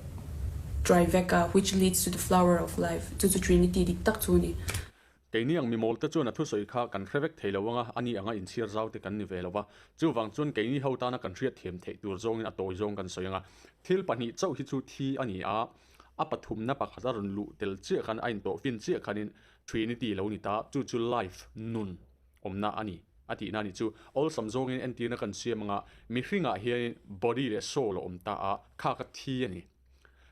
S2: trivecca which leads to the flower of life. Chu chu Trinity dik tak chu a ni.
S1: Keini ang mimawl te chuan a thusawi kha kan hre vek thei lo anga, ani anga inchhiar zau te kan ni ve lo va. Chuvang chuan keini ho tana kan hriat thiam theih tur zawngin a tawi zawng kan sawi anga, thil pahnih chauh hi chu thi a ni a, a pathumna pakhat a rawn luh tel chiah khan a intawh fin chiah khanin Trinity lo ni ta, chu chu life, nun, awmna a ni a tihna a ni chu. Awlsam zawngin entirna kan siam anga, mihringah hianin body leh soul a awm ta a, kha kha thi a ni.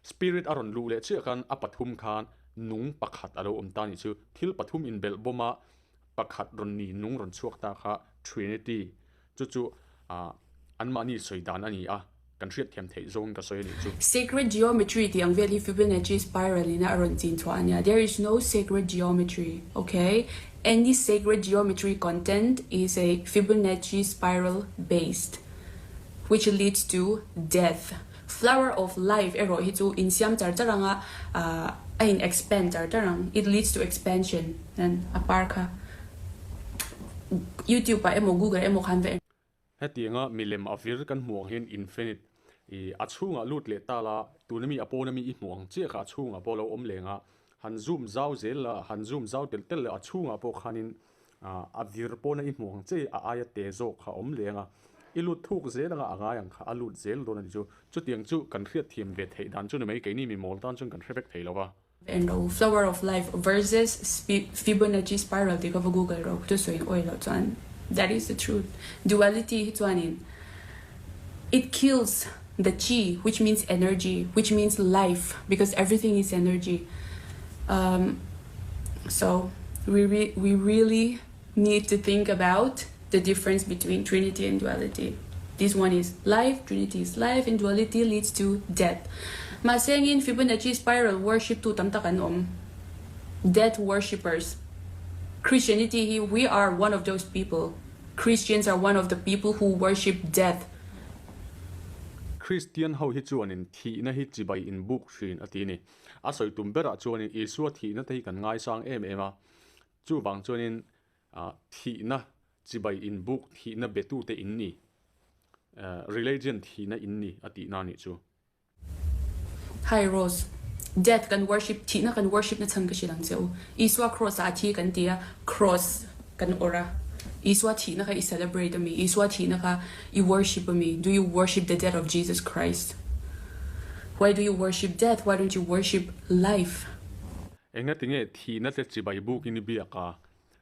S1: Spirit a rawn luh leh chiah khan a pathum khan nung pakhat a lo awm ta nih chu. Thil pathum inbelh bawm a pakhat rawn ni nung rawn chhuak ta kha Trinity chu chu anmahni sawi dan a ni a, kan hriatthiam theih zawngin ka sawi a nih chu.
S2: Sacred geometry tih ang vel hi Fibonacci spiral in a rawn chin chhuah a nia. There is no sacred geometry, ok? Any sacred geometry content is a Fibonacci spiral based which leads to death. Flower of life erawh hi chu insiam char char anga a in expand char char ang, it leads to expansion nan a par kha YouTube ah emaw Google emaw khan va en.
S1: Hetianga milem a vir kan hmuh ang hian infinite i a chhungah lut leh ta la, tuna mi a pawna mi i hmuh ang chiah kha a chhungah pawh a lo awm leng a, han zoom zau zel la, han zoom zau telh telh la a chhungah pawh khanin A vir pawna i hmuh ang che a aia te zawk kha a awm leng a, i lut thuk zel anga a ngai ang kha a lut zel dawn a ni chu. Chutiang chu kan hriatthiam ve theih dan chu ni mai, keini mi mawl tan chuan kan hre vek thei lo va.
S2: En ro, Flower of Life versus Fibonacci Spiral tih ka va google ro, chu sawi in awih loh chuan that is the truth. Duality hi chuanin it kills the chi which means energy which means life because everything is energy um so we re we really need to think about the difference between trinity and duality this one is life trinity is life and duality leads to death mahse engin Fibonacci spiral worship tu tam tak an awm death worshippers Christianity hi we are one of those people Christians are one of the people who worship death.
S1: Kristian ho hi chuanin thihna hi chibai inbuk thin a ti ni. A sawi tum berah chuanin Isua thihna te hi kan ngaisang em em a, chuvang chuanin thihna chibai inbuk thihna betute in ni, religion thihna in ni a tihna a nih chu.
S2: Hi Rose. Death kan worship, thihna kan worship na chhan ka hrilh ang che u. Isua cross ah a thi kan ti a, cross kan awrh a. Isua thihna kha i celebrate a mi? Isua thihna kha i worship a mi? Do you worship the death of Jesus Christ? Why do you worship death? Why don't you worship life?
S1: Engatinge thihna te chibai bukin i biak a,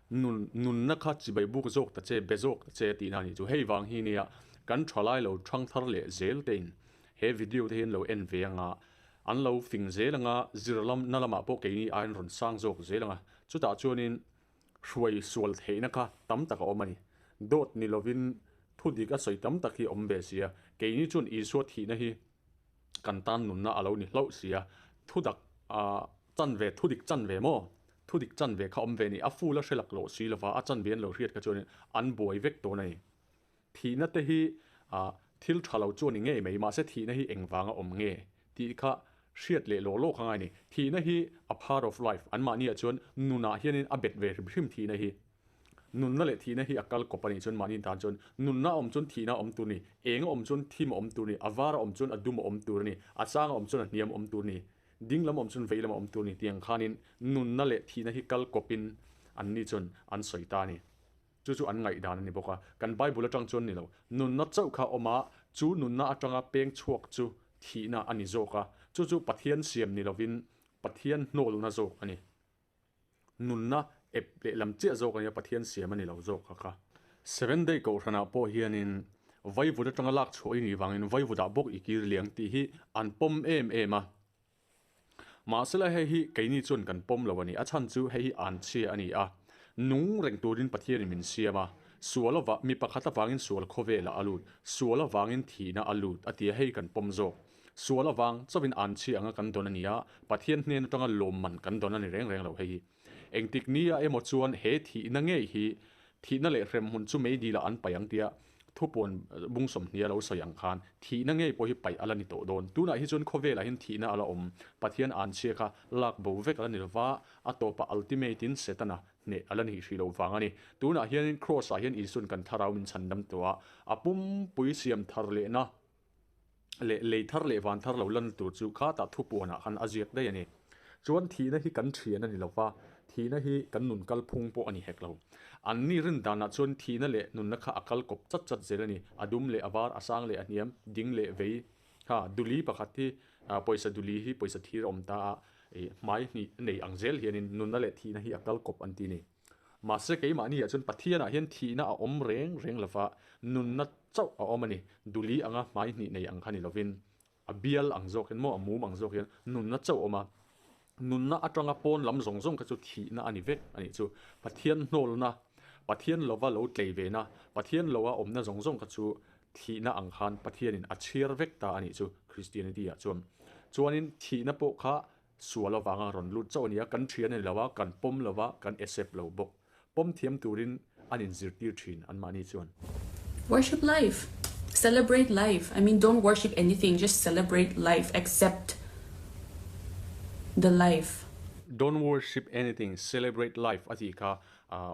S1: nun nunna kha chibai buk zawk ta che, be zawk ta che tihna a nih chu. Hei vang hi nia kan thalai lo thangthar leh zel tein He video te hi an lo en ve anga, an lo fing zel anga, zir lam na lamah pawh keini aiin rawn sang zawk zel anga, chutah chuanin hruai sual theihna kha tam tak a awm a ni. Dawt ni lovin thu dik a sawi tam tak hi a awm ve si a, keini chuan Isua thihna hi kan tan nunna a lo ni hlauh si a, thu dak chanve, thu dik chanve maw? Thu dik chanve kha awm ve a ni, a full a hre lak loh si lova, a chanve an lo hriat kha chuanin an buai vek dawn a ni. Thihna te hi thil tha lo chu a ni ngei mai, mahse thihna hi engvanga awm nge tih kha hriat leh lawk lawk a ngai a ni. Thihna hi a part of life, anmahniah chuan nunah hianin a bet ve hrim hrim thihna hi. Nunna leh thihna hi a kal kawp a nih chuan mahni tan chuan nunna a awm chuan thihna a awm tur a ni, eng a awm chuan thim a awm tur a ni, a var a awm chuan a dum a awm tur a ni, a sang a awm chuan a hniam a awm tur a ni, ding lam a awm chuan vei lam a awm tur a ni tih ang khanin nunna leh thihna hi kal kawpin anni chuan an sawi ta a ni. Chu chu an ngaihdan a ni bawk a, kan Bible atang chuan ni lo. Nunna chauh kha a awm a, chu nunna atanga peng chhuak chu thihna a ni zawk a, chu chu Pathian siam ni lovin Pathian hnawlna zawk a ni. Nunna ep lehlam chiah zawk a nia, Pathian siam a ni lo zawk kha kha. Seven Day Kohhranah pawh hianin vaivut atanga lak chhuah i nih vangin vaivudah bawk i kir liang tih hi an pawm em em a. Mahsela hei hi keini chuan kan pawm lo a ni. A chhan chu hei hi anchhia a ni a, nung reng turin Pathianin min siam a, sual ava, mi pakhat avangin sual khawvelah a lut, sual avangin thihna a lut a ti a, hei kan pawm zawk. Sual avang chauhin anchhia anga kan dawn a ni a, Pathian hnen atanga lawmman kan dawn a ni reng reng lo hei hi. Engtik nia emaw chuan he thihna ngei hi thihna leh hremhmun chu meidilah an paih ang tia thupuan bung sawmhnih a lo sawi ang khan thihna ngei pawh hi paih a la ni tawh dawn. Tunah hi chuan khawvelah hian thihna a la awm. Pathian anchhia kha lak bo vek a la ni lova, a tawpah ultimate in Setana Hneh a la nih hrih loh vang a ni. Tunah hianin Kraws-ah hian Isua'n kan thlarau min chhandam tawh a, a pumpui siam thar lehna leh lei thar leh van thar lo lan tur chu khatah thupuanah khan a ziak daih a ni. Chuan thihna hi kan thian a ni lo va, thihna hi kan nun kalphung pawh a ni hek lo. Anni rin danah chuan thihna leh nunna kha a kal kawp chat chat zel a ni. A dum leh a var, a sang leh a hniam, ding leh vei kha duli pakhat hi pawisa duli hi pawisa thir a awm ta a, hmai hnih nei ang zel hianin nunna leh thihna hi a kal kawp an ti a ni. Mahse keimahni ah chuan Pathianah hian thihna a awm reng reng lova, nunna chauh a awm a ni. Duli anga hmai hnih nei ang kha ni lovin, a bial ang zawk hian maw, a mum ang zawk hian nunna chauh a awm a. Nunna atanga pawn lam zawng zawng kha chu thihna a ni vek a nih chu. Pathian hnawlna, Pathian lova lo tlei vena, Pathian loa awmna zawng zawng kha chu thihna ang khan Pathianin a chhiar vek ta a nih chu Christianity ah chuan. Chuanin thihna pawh kha Sual avanga rawn lut chauh a ni a, kan thian a ni lo a, kan pawm lo va, kan accept lo bawk. Pawm thiam turin an inzirtir thin anmahni chuan.
S2: Worship life. Celebrate life. I mean don't worship anything, just celebrate life, accept the life.
S1: Don't worship anything, celebrate life a tih kha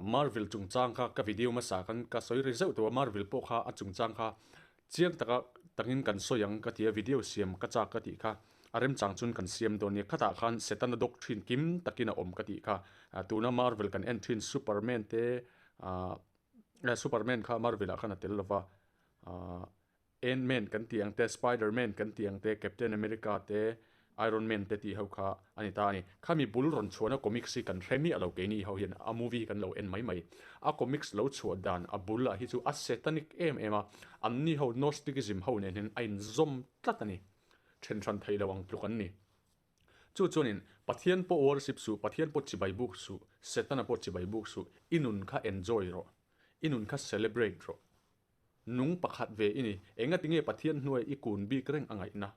S1: Marvel chungchang kha ka video hmasa khan ka sawi ri zeuh tawh a, Marvel pawh kha a chungchang kha Chiang taka takin kan sawi ang ka ti a, video siam ka chak ka tih kha a remchang chuan kan siam dawn nia, khatah khan Setana doctrine kim takin a awm ka tih kha, tuna Marvel kan en thin Superman te ah Superman kha Marvel ah khan a tel lova, ah Ant-Man kan tih ang te, Spider-Man kan tih ang te, Captain America te, Iron Man te tih ho kha a ni ta a ni. Khami bul rawn chhuahna comics hi kan hre miah lo keini ho hian a movie hi kan lo en mai mai. A comics lo chhuah dan a bul ah hi chu a satanic em em a, anni ho Gnosticism ho nen hian a inzawm tlat a ni. Then hran thei lo ang tluk an ni. Chu chuanin Pathian pawh worship suh, Pathian pawh chibai buk suh, Setana pawh chibai buk suh, i nun kha enjoy rawh, i nun kha celebrate rawh. Nung pakhat ve i ni. Engati nge Pathian hnuaia i kun bik reng a ngaihna?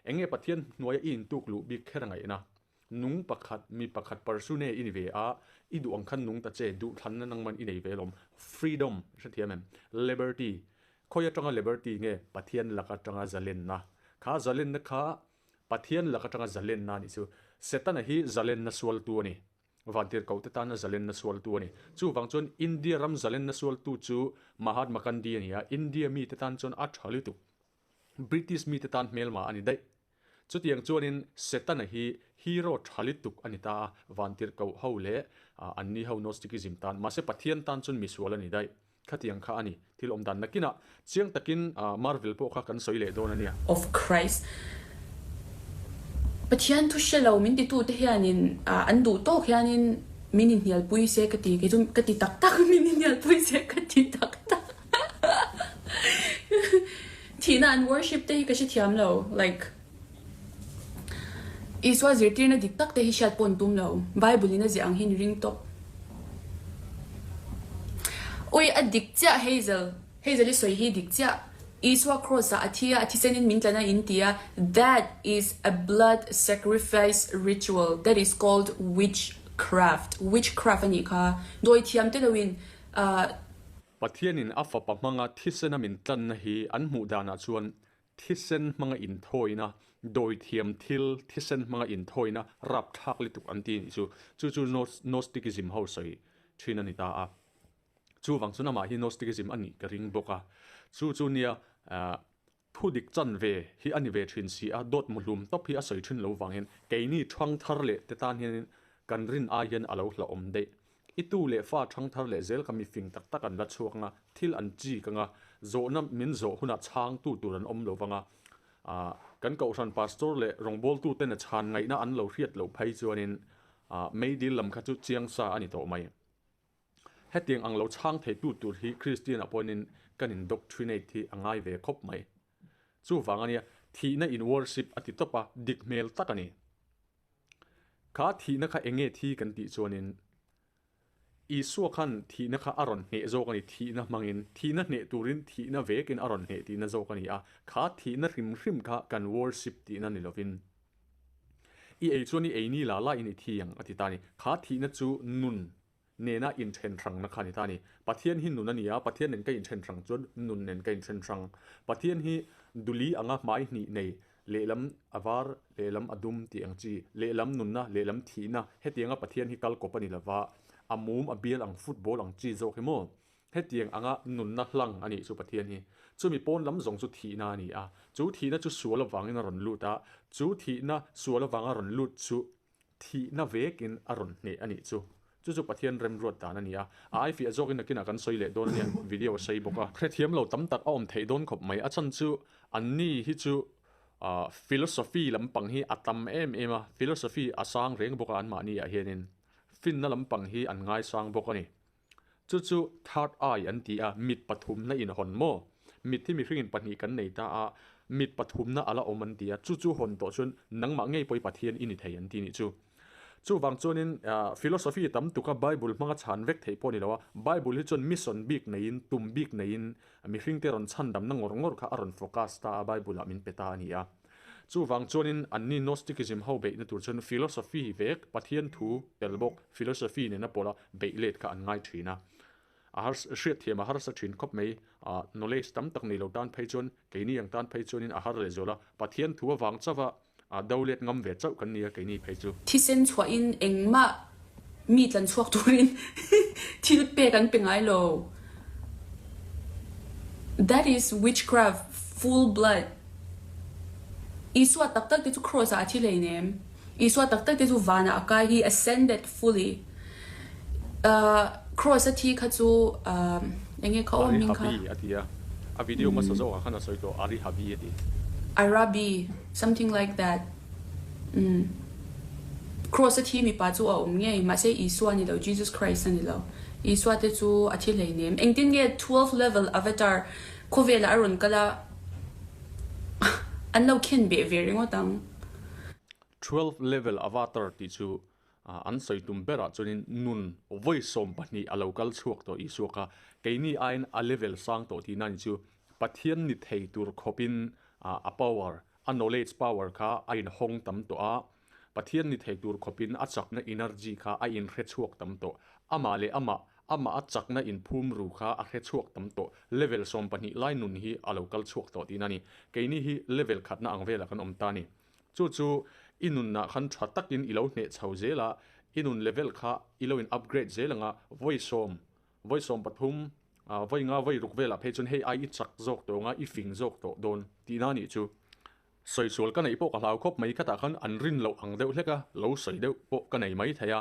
S1: Enge Pathian hnuaia i intuk luh bik kher a ngaihna? Nung pakhat, mi pakhat persune i ni ve a, i duh ang khan nung ta che, duhthlanna nangman i nei ve lawm. Freedom, i hrethiam em? Liberty. Khawi atanga liberty nge? Pathian lak atanga zalenna. Kha zalenna kha Pathian lak atanga zalenna a nih chu. Setana hi zalenna sualtu a ni. Vantirhkohte tana zalenna sualtu a ni. Chuvang chuan India ram zalenna sualtu chu Mahatma Gandhi a ni a, India mite tan chuan a tha lutuk. British mite tan hmelma a ni daih. Chutiang chuanin Setana hi hero tha lutuk a ni ta a, Vantirhkoh ho leh anni ho Gnosticism tan. Mahse Pathian tan chuan misual a ni daih. Khatiang kha a ni. Thil awm dan nakinah chiang takin Marvel pawh kha kan sawi leh dawn a nia.
S2: Of Christ. Pathian thu hre lo min titute hianin an duh tawk hianin min inhnialpui se ka ti, kei chu ka ti tak tak min inhnialpui se ka ti tak tak. Thihna an worship te hi ka hrethiam lo like Isua zirtirna dik tak te hi hriat pawh an tum lo. Bible in a ziah ang hi ni ring tawp. Ui a dik chiah Hazel. Hazel i sawi hi dik chiah. Isua cross ah a thi a, a thisen in min tlan a in ti a, that is a blood sacrifice ritual that is called witchcraft. Witchcraft a nih kha. Dawi thiam te lo in ah.
S1: Pathianin a fapa hmanga thisena min tlanna hi an hmuh danah chuan Thisen hmanga inthawina, dawithiam thil thisen hmanga inthawina rapthlak lutuk an ti anih chu. Chu chu Gnosticism ho sawi thin a ni ta a. Chuvang chuan amah hi Gnosticism a nih ka ring bawk a. Chu chu nia thu dik chan ve hi a ni ve thin si a, dawt muhlum tawp hi a sawi thin lo vangin keini thang thar leh te tan hianin kan rin ai hian a lo hlauhawm daih. I tu leh fa ṭhang thar leh zel kha mi fing tak tak an la chhuak anga, thil an chik anga, zawhna min zawh hunah chhangtu tur an awm lo vang a. Kan kohhran pastor leh rawngbawltuten a chhan ngaihna an lo hriat loh phei chuanin meidil lam kha chu chiang sa a ni tawh mai. Hetiang ang lo chhang theitu tur hi Kristian-ah pawhin kan indoctrinate hi a ngai ve khawp mai. Chuvang ania, thihna in worship a ti tawp a, dik hmel tak a ni. Kha thihna kha enge thi kan tih chuanin Isua khan thihna kha a rawn hneh zawk a ni, thihna hmangin, thihna hneh turin thihna vekin a rawn hneh tihna zawk a ni a, kha thihna hrim hrim kha kan worship tihna ni lovin i ei chuan i ei ni la la in i thi ang a ti ta a ni. Kha thihna chu nun nena inthen hrangna kha a ni ta a ni. Pathian hi nun a ni a, Pathian nen ka inthen hrang chuan nun nen ka inthen hrang. Pathian hi duli anga hmai hnih nei, lehlam a var, lehlam a dum tih ang chi, lehlam nunna, lehlam thihna, hetianga Pathian hi kal kawp a ni lova. A mum a bial ang football ang chi zawk hi maw? Hetiang anga nunna hlang a nih chu Pathian hi. Chumi pawn lam zawng chu thihna a ni a. Chu thihna chu sual avangin a rawn lut a, chu thihna sual avanga rawn lut chu thihna vekin a rawn hneh a nih chu. Chu chu Pathian remruat dan a ni a. A aifiah zawkin nakinah kan sawi leh dawn a nia, video a sei bawk a. Hrethiam lo tam tak a awm theih dawn khawp mai. A chhan chu anni hi chu philosophy lampang hi a tam em em a, philosophy a sang reng bawk a anmahni ah hianin. Finna lampang hi an ngaisang bawk a ni. Chu chu third eye an ti a, mit pathumna inhawn maw? Mit hi mihringin pahnih kan nei ta a, mit pathumna a la awm an ti a, chu chu hawn tawh chuan nangmah ngei pawh i Pathian i ni thei an ti nih chu. Chuvang chuanin philosophy tam tuka Bible hmanga chhan vek theih pawh a ni lo a, Bible hi chuan mission bik neiin, tum bik neiin mihringte rawn chhandamna ngawr ngawr kha a rawn focus ta a, Bible ah min pe ta a ni a. Chuvang chuanin anni Gnosticism ho beihna tur chuan philosophy vek, Pathian thu tel bawk philosophy nena pawla beih let kha an ngai thin a. A har hriatthiam a harsa thin khawp mai. Knowledge tam tak nei lo tan phei chuan keini ang tan phei chuanin a har leh zual a. Pathian thu avang chauha do let ngam ve chauh kan ni a keini phei chu.
S2: Thisen chhuahin engmah mi tlan chhuak turin thil pek an pe ngai lo. That is witchcraft full blood. Isua tak tak te chu cross ah a thi hleinem. Isua tak tak te chu vanah a kai hi ascended fully. Cross a thi kha chu enge kha aw hming kha.
S1: Arihabi a ti a. A video hmasa zawkah khan a sawi tawh Arihabi a ti.
S2: Arabi something like that. Umm. Cross a thi mipa chu a awm ngei mahse Isua a ni lo Jesus Christ a ni lo. Isua te chu a thi hleinem. Engtin nge 12 level avatar khawvelah a rawn kal a an lo khen beh ve ringawt ang.
S1: 12 level avatar tih chu an sawi tum berah chuanin nun vawi 12 a lo kal chhuak tawh Isua kha keini aiin a level sang tawh tihna ni chu Pathian ni thei tur khawpin a power a knowledge power kha a inhawng tam tawh a, Pathian ni thei tur khawpin a chakna energy kha a inhre chhuak tam tawh. Amah leh amah, amah a chakna inphum ru kha a hre chhuak tam tawh. Level 12 lai nun hi a lo kal chhuak tawh tihna a ni. Keini hi level khatna ang velah kan awm ta a ni. Chu chu i nunnah khan tha takin i lo hneh chho zel a, i nun level kha i lo in upgrade zel ang a, vawi sawm, vawi 13, vawi nga vawi ruk velah phei chuan hei ai i chak zawk tawh ang a, i fing zawk tawh dawn tihna a nih chu. Sawi sual ka neih pawh ka hlau khawp mai khatah khan an rin loh ang deuh hlek a, lo sawi deuh pawh ka nei mai thei a,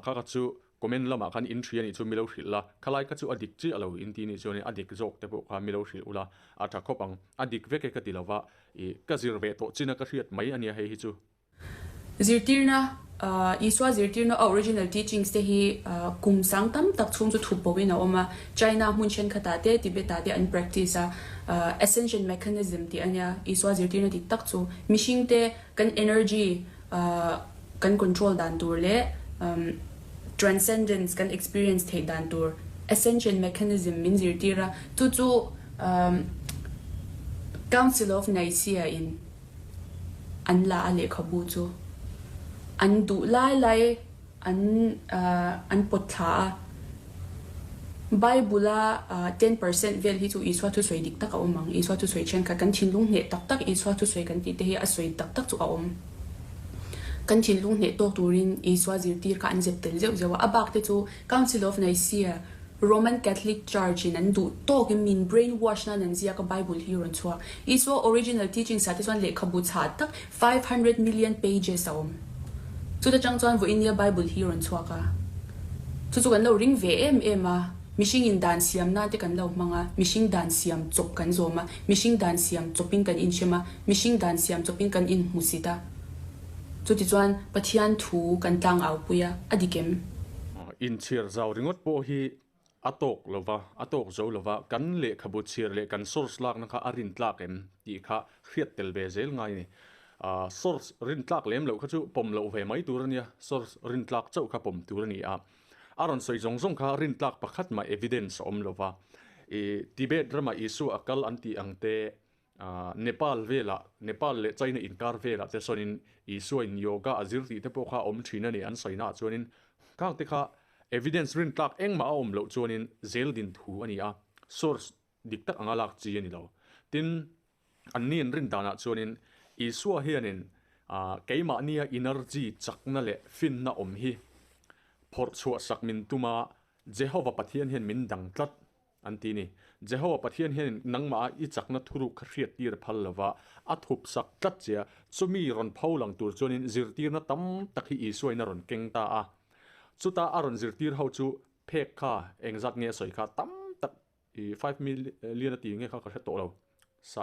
S1: kha kha chu comment lamah khan in hria nih chu mi lo hrilh la, khalai kha chu a dik chiah lo in ti nih chuan a dik zawk te pawh kha mi lo hrilh ula a tha khawp ang, a dik vek e ka ti lova ih ka zir ve tawh chin a ka hriat mai a nia hei hi chu.
S2: Zirtirna, Isua zirtirna a original teachings te hi kum sang tam tak chhung chu thup bo in a awm a, China hmun thenkhatah te Tibet ah te an practice a, ascension mechanism tih a nia, Isua zirtirna dik tak chu mihring te kan energy kan control dan tur leh transcendence kan experience theih dan tur ascension mechanism min zirtir a, chu chu Council of Nicaea in An la a lehkhabu chu an duh lai lai an an pawt thla a. Bible a 10% vel hi chu Isua thusawi dik tak a awm ang. Isua thusawi thenkhat kan thinlung hneh tak tak Isua thusawi kan tih te hi a sawi tak tak chu a awm. Kan thinlung hneh tawk turin Isua zirtir kha an zep tel zeuh zeuh a. A bak te chu Council of Nicaea Roman Catholic Church in an duh tawk in min brain wash nan an ziak a Bible hi rawn chhuak. Isua original teachings ah te chuan lehkhabu chhah tak 500 million pages a awm. Chuta tang chuan vawiin nia Bible hi rawn chhuak a. Chu chu kan lo ring ve em em a, mihring in dan siam nan te kan lo hmang a, mihring dan siam chawp kan zawm a, mihring dan siam chawp in kan inhrem a, mihring dan siam chawp in kan inhmusit a. Chutichuan Pathian thu kan tlang au pui a, a dik em?
S1: Inchhiar zau ringawt pawh hi a tawk lo va, a tawk zo lo va, kan lehkhabu chhiar leh kan source lakna kha a rintlak em tih kha hriat tel ve zel ngai a ni. Source rintlak lem loh kha chu pawm loh ve mai tur a nia, source rintlak chauh kha pawm tur a ni a. A rawn sawi zawng zawng kha rintlak pakhat mah evidence a awm lo va. Tibet ramah Isua a kal an tih ang te, Nepal velah, Nepal leh China inkar velah te sawnin Isua in yoga a zir tih te pawh kha a awm thin a ni an sawina ah chuanin khang te kha evidence rintlak engmah a awm loh chuanin zel din thu a ni a, source dik tak anga lak chi a ni lo. Tin, anni an rin danah chuanin Isua hianin keimahnia energy chakna leh finna awm hi. phawrh chhuahsak min tum a, Jehova Pathian hian min dang tlat, an ti ni. Jehova Pathian hianin nangmaha i chakna thuruk kha hriattir a phal lo va, a thupsak tlat che a, chumi rawn pho lang tur chuanin zirtirna tam tak hi Isuain a rawn keng ta a. Chuta a rawn zirtir ho chu phek kha engzat nge a sawi kha tam tak I 5 million a ti nge kha ka hre tawh lo. Sa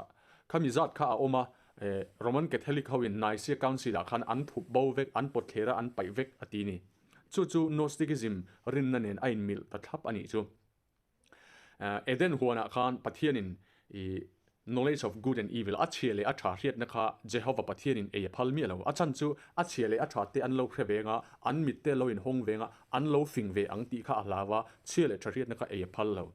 S1: khami zat kha a awm a, Roman Catholic ho in Nicaea Council ah khan an thup bo vek, an pawt thler a, an paih vek a ti ni. Chu chu Gnosticism rinna nen a inmilh ta thlap a nih chu. Eden huanah khan Pathianin i knowledge of good and evil, a chhia leh a tha hriatna kha Jehovah Pathianin ei a phal miah lo. A chhan chu a chhia leh a tha te an lo hre veng a, an mit te lo inhawng veng a, an lo fing ve ang tih kha a hlau a, chhia leh tha hriatna kha ei a phal lo.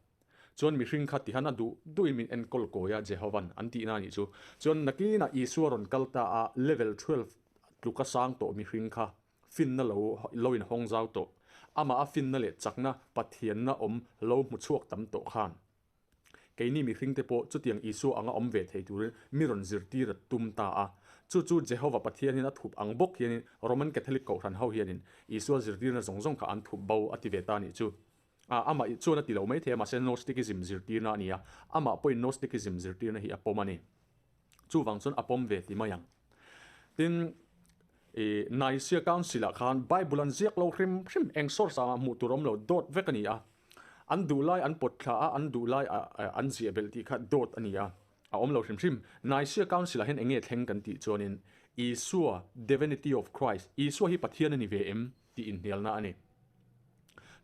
S1: Chuan mihring kha tihan a duh duhin min enkawl kawi a Jehovan an tihna a nih chu. Chuan nakinah Isua rawn kal ta a, level 12 tluka sang tawh mihring kha finna lo lo inhawng zau tawh. Amah a finna leh chakna Pathianna awm lo hmu chhuak tam tawh khan. Keini mihringte pawh chutiang Isua anga awm ve thei turin mi rawn zirtir a tum ta a. Chu chu Jehova Pathian hian a thup ang bawk hianin Roman Catholic Kohhran ho hianin Isua zirtirna zawng zawng kha an thup bo a ti ve ta nih chu. A, amah chuan a ti lo mai thei a, mahse Gnosticism zirtirna a ni a, amah pawhin Gnosticism zirtirna hi a pawm a ni. Chuvang chuan a pawm ve ti mai ang. Tin, i Nicaea Council ah khan Bible an ziak lo hrim hrim, eng source ah mah hmuh tur awm lo, dawt vek a ni a. An duh lai an pawt thla a, an duh lai an ziah belh tih kha dawt a ni a, a awm lo hrim hrim. Nicaea Council ah hian eng nge thleng kan tih chuanin Isua, Divinity of Christ, Isua hi Pathian a ni ve em? tih inhnialna a ni.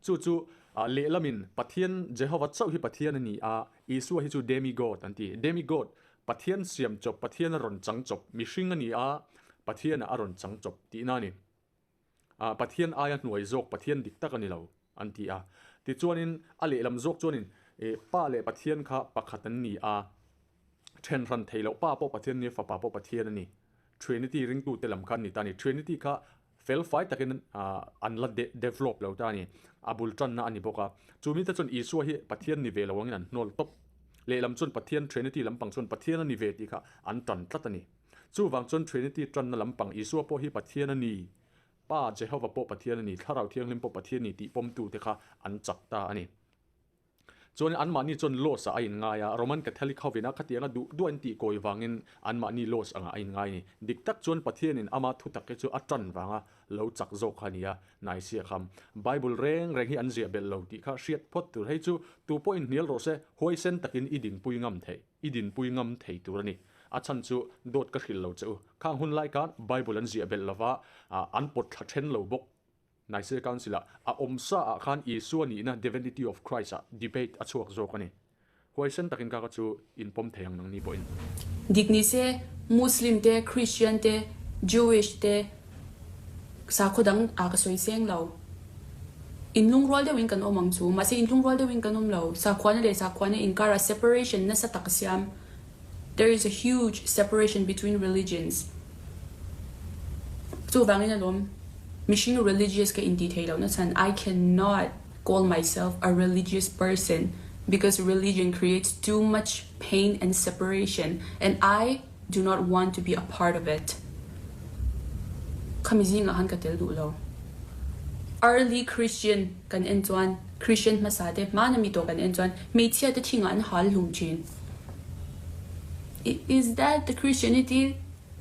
S1: Chu chu lehlamin Pathian Jehova chauh hi Pathian a ni a, Isua hi chu demigod an ti. Demigod, Pathian siam chawp, Pathian a rawn chang chawp, mihring a ni a, Pathianah a rawn chang chawp tihna a ni. Pathian aia hnuai zawk Pathian dik tak a ni lo an ti a. Tichuanin a lehlam zawk chuanin Pa leh Pathian kha pakhat an ni a, then hran thei loh Pa pawh Pathian a ni a, Fapa pawh Pathian a ni. Trinity ringtute lam kha an ni ta a ni. Trinity kha felfai takin an la develop lo ta a ni. A bul tanna a ni bawk a. Chu mite chuan Isua hi Pathian ni ve lo angin an hnawl tawp. Lehlam chuan Pathian Trinity lampang chuan Pathian a ni ve tih kha an tan tlat a ni. Chuvang chuan Trinity tanna lampang Isua pawh hi Pathian a ni, Pa Jehova pawh Pathian a ni, Thlarau Thianghlim pawh Pathian a ni tih pawmtute kha an chak ta a ni. Chuanin anmahni chuan Loss ah a inngai a, Roman Catholic hovin a khatianga duh duh an tih kawi vangin anmahni Loss angah a inngai a ni. Dik tak chuan Pathianin ama thutak hi chu a tan vanga lo chak zawk kha a ni a, Naisia kham. Bible reng reng hi an ziah belh lo tih kha hriat phawt tur. Hei chu tu pawhin hnial rawh se, huaisen takin i dinpui ngam thei. I dinpui ngam thei tur a ni. A chhan chu dawt ka hrilh lo che u. Khang hun lai khan Bible an ziah belh lova, an pawt thla then lo bawk. Nicaea Council ah a awm sa ah khan Isua nihna Divinity of Christ ah debate a chhuak zawk a ni. Huaisen takin ka ka chu in pawm thei ang nangni pawhin.
S2: Dik ni se, Muslim te, Christian te, Jewish te sakhaw dang ah ka sawi seng lo. Inlungrual deuhin kan awm ang chu. Mahse inlungrual deuhin kan awm lo. Sakhuana leh sakhuana inkarah separation nasa tak a siam. There is a huge separation between religions. Chuvangin alawm mihring religious ka intih theih lohna chhan I cannot call myself a religious person because religion creates too much pain and separation and I do not want to be a part of it. Khami zingah khan ka tel duh lo. Early Christian kan en chuan Christian hmasa te hmana mi tawh kan en chuan hmeichhia te thingah an hal hlum thin. Is that the Christianity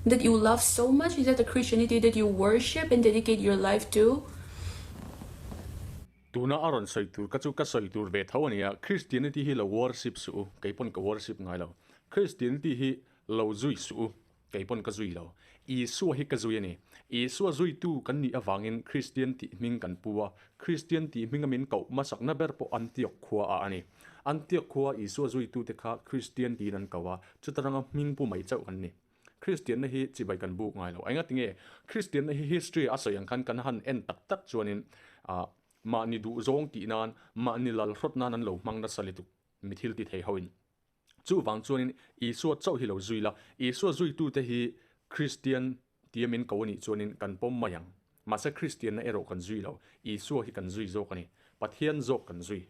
S2: that you love so much? Is that the Christianity that you worship and dedicate your life to?
S1: Tuna a rawn sawi tur ka chu ka sawi tur ve tho a nia, Christianity hi lo worship suh u, kei pawn ka worship ngai lo. Christianity hi lo zui suh u, kei pawn ka zui lo. Isua hi ka zui a ni. Isua zuitu kan nih avangin Christian tih hming kan pu a, Christian tih hminga min koh hmasakna ber pawh Antioch khua ah a ni. Antioch khua Isua zuitute kha Christian tiin an ko a, chuta ranga hming pu mai chauh kan ni. Kristianna hi chibai kan buk ngai lo. Engati nge Kristianna hi history a sawi ang khan kan han en tak tak chuanin ah mahni duh zawng tih nan, mahni lal hrawt nan an lo hmang nasa lutuk mi thil ti thei hoin. Chuvang chuanin Isua chauh hi lo zui la, Isua zuitute hi Kristian tia min ko a nih chuanin kan pawm mai ang. Mahse Kristianna erawh kan zui lo, Isua hi kan zui zawk a ni. Pathian zawk kan zui.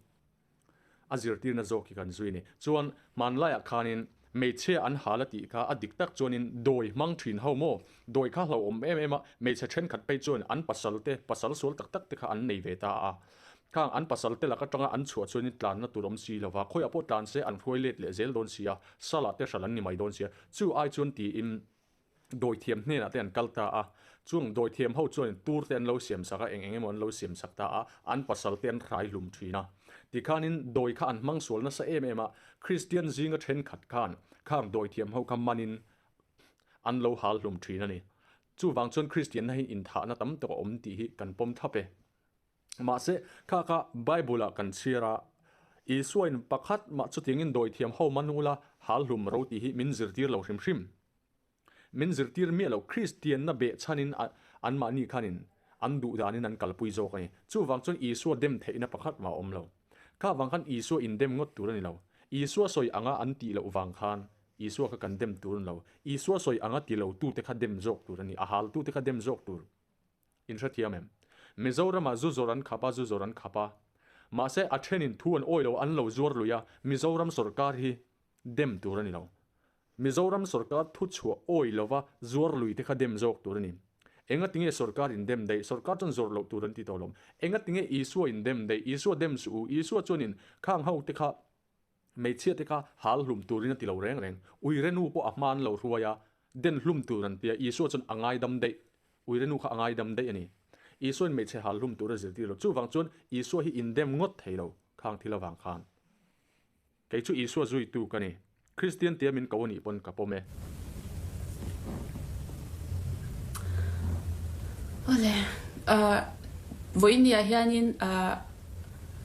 S1: A zirtirna zawk hi kan zui a ni. Chuan hmanlaiah khanin. Hmeichhia an hal a tih kha a dik tak chuanin dawi hmang thin ho maw? Dawi kha hlauhawm em em a, hmeichhe thenkhat phei chuan an pasal te, pasal sual tak tak te kha an nei ve ta a. Khang an pasal te lak atanga an chhuah chuanin tlanna tur awm si lova, khawiah pawh tlan se an hruai let leh zel dawn si a, salah te hral an ni mai dawn si a. Chu ai chuan tiin dawithiam hnenah te an kal ta a, chung dawithiam ho chuan tur te an lo siam sak a, eng eng emaw an lo siam sak ta a, an pasal te an hrai hlum thin a. Tikhanin dawi kha an hmang sual nasa em em a, Kristian zinga thenkhat khan khang dawithiam ho kha manin an lo hal hlum thin a ni. Chuvang chuan Kristianna hi inthahna tam tak a awm tih hi kan pawm thlap e. Mahse, kha kha Bible-ah kan chhiar a, Isuain pakhat mah chutiangin dawithiam ho man ula hal hlum ro tih hi min zirtir lo hrim hrim. Min zirtir miah lo, Kristianna behchhanin anmahni khanin an duh danin an kalpui zawk a ni. Chuvang chuan Isua dem theihna pakhat mah a awm lo. Kha vang khan Isua indem ngawt tur a ni lo. Isua sawi anga an tih loh vang khan Isua kha kan dem tur a ni lo. Isua sawi anga ti lo tute kha dem zawk tur a ni, a hal tute kha dem zawk tur. In hrethiam em? Mizoramah zu zawrh an khap a, zu zawrh an khap a. Mahse, a thenin thu an awi lo, an lo zuar lui a, Mizoram sawrkar hi dem tur a ni lo. Mizoram sawrkar thu chhuah awi lova zuar lui te kha dem zawk tur a ni. Engatinge sawrkar in dem daih? Sawrkar chuan zawrh loh tur an ti tawh lo. Engatinge Isua in dem daih? Isua dem suh u. Isua chuanin khang ho te kha Hmeichhia te kha hal hlum turin a ti lo reng reng. Uire nu pawh a hma an lo hruai a, den hlum tur an ti a, Isua chuan a ngaidam daih. Uire nu kha a ngaidam daih a ni. Isuain hmeichhe hal hlum tur a zirtir lo. Chuvang chuan Isua hi indem ngawt thei lo khang thil avang khan. Kei chu Isua zuitu ka ni. Kristian tia min ko a nih pawn ka pawm e.
S2: Awle, vawiin ah hianin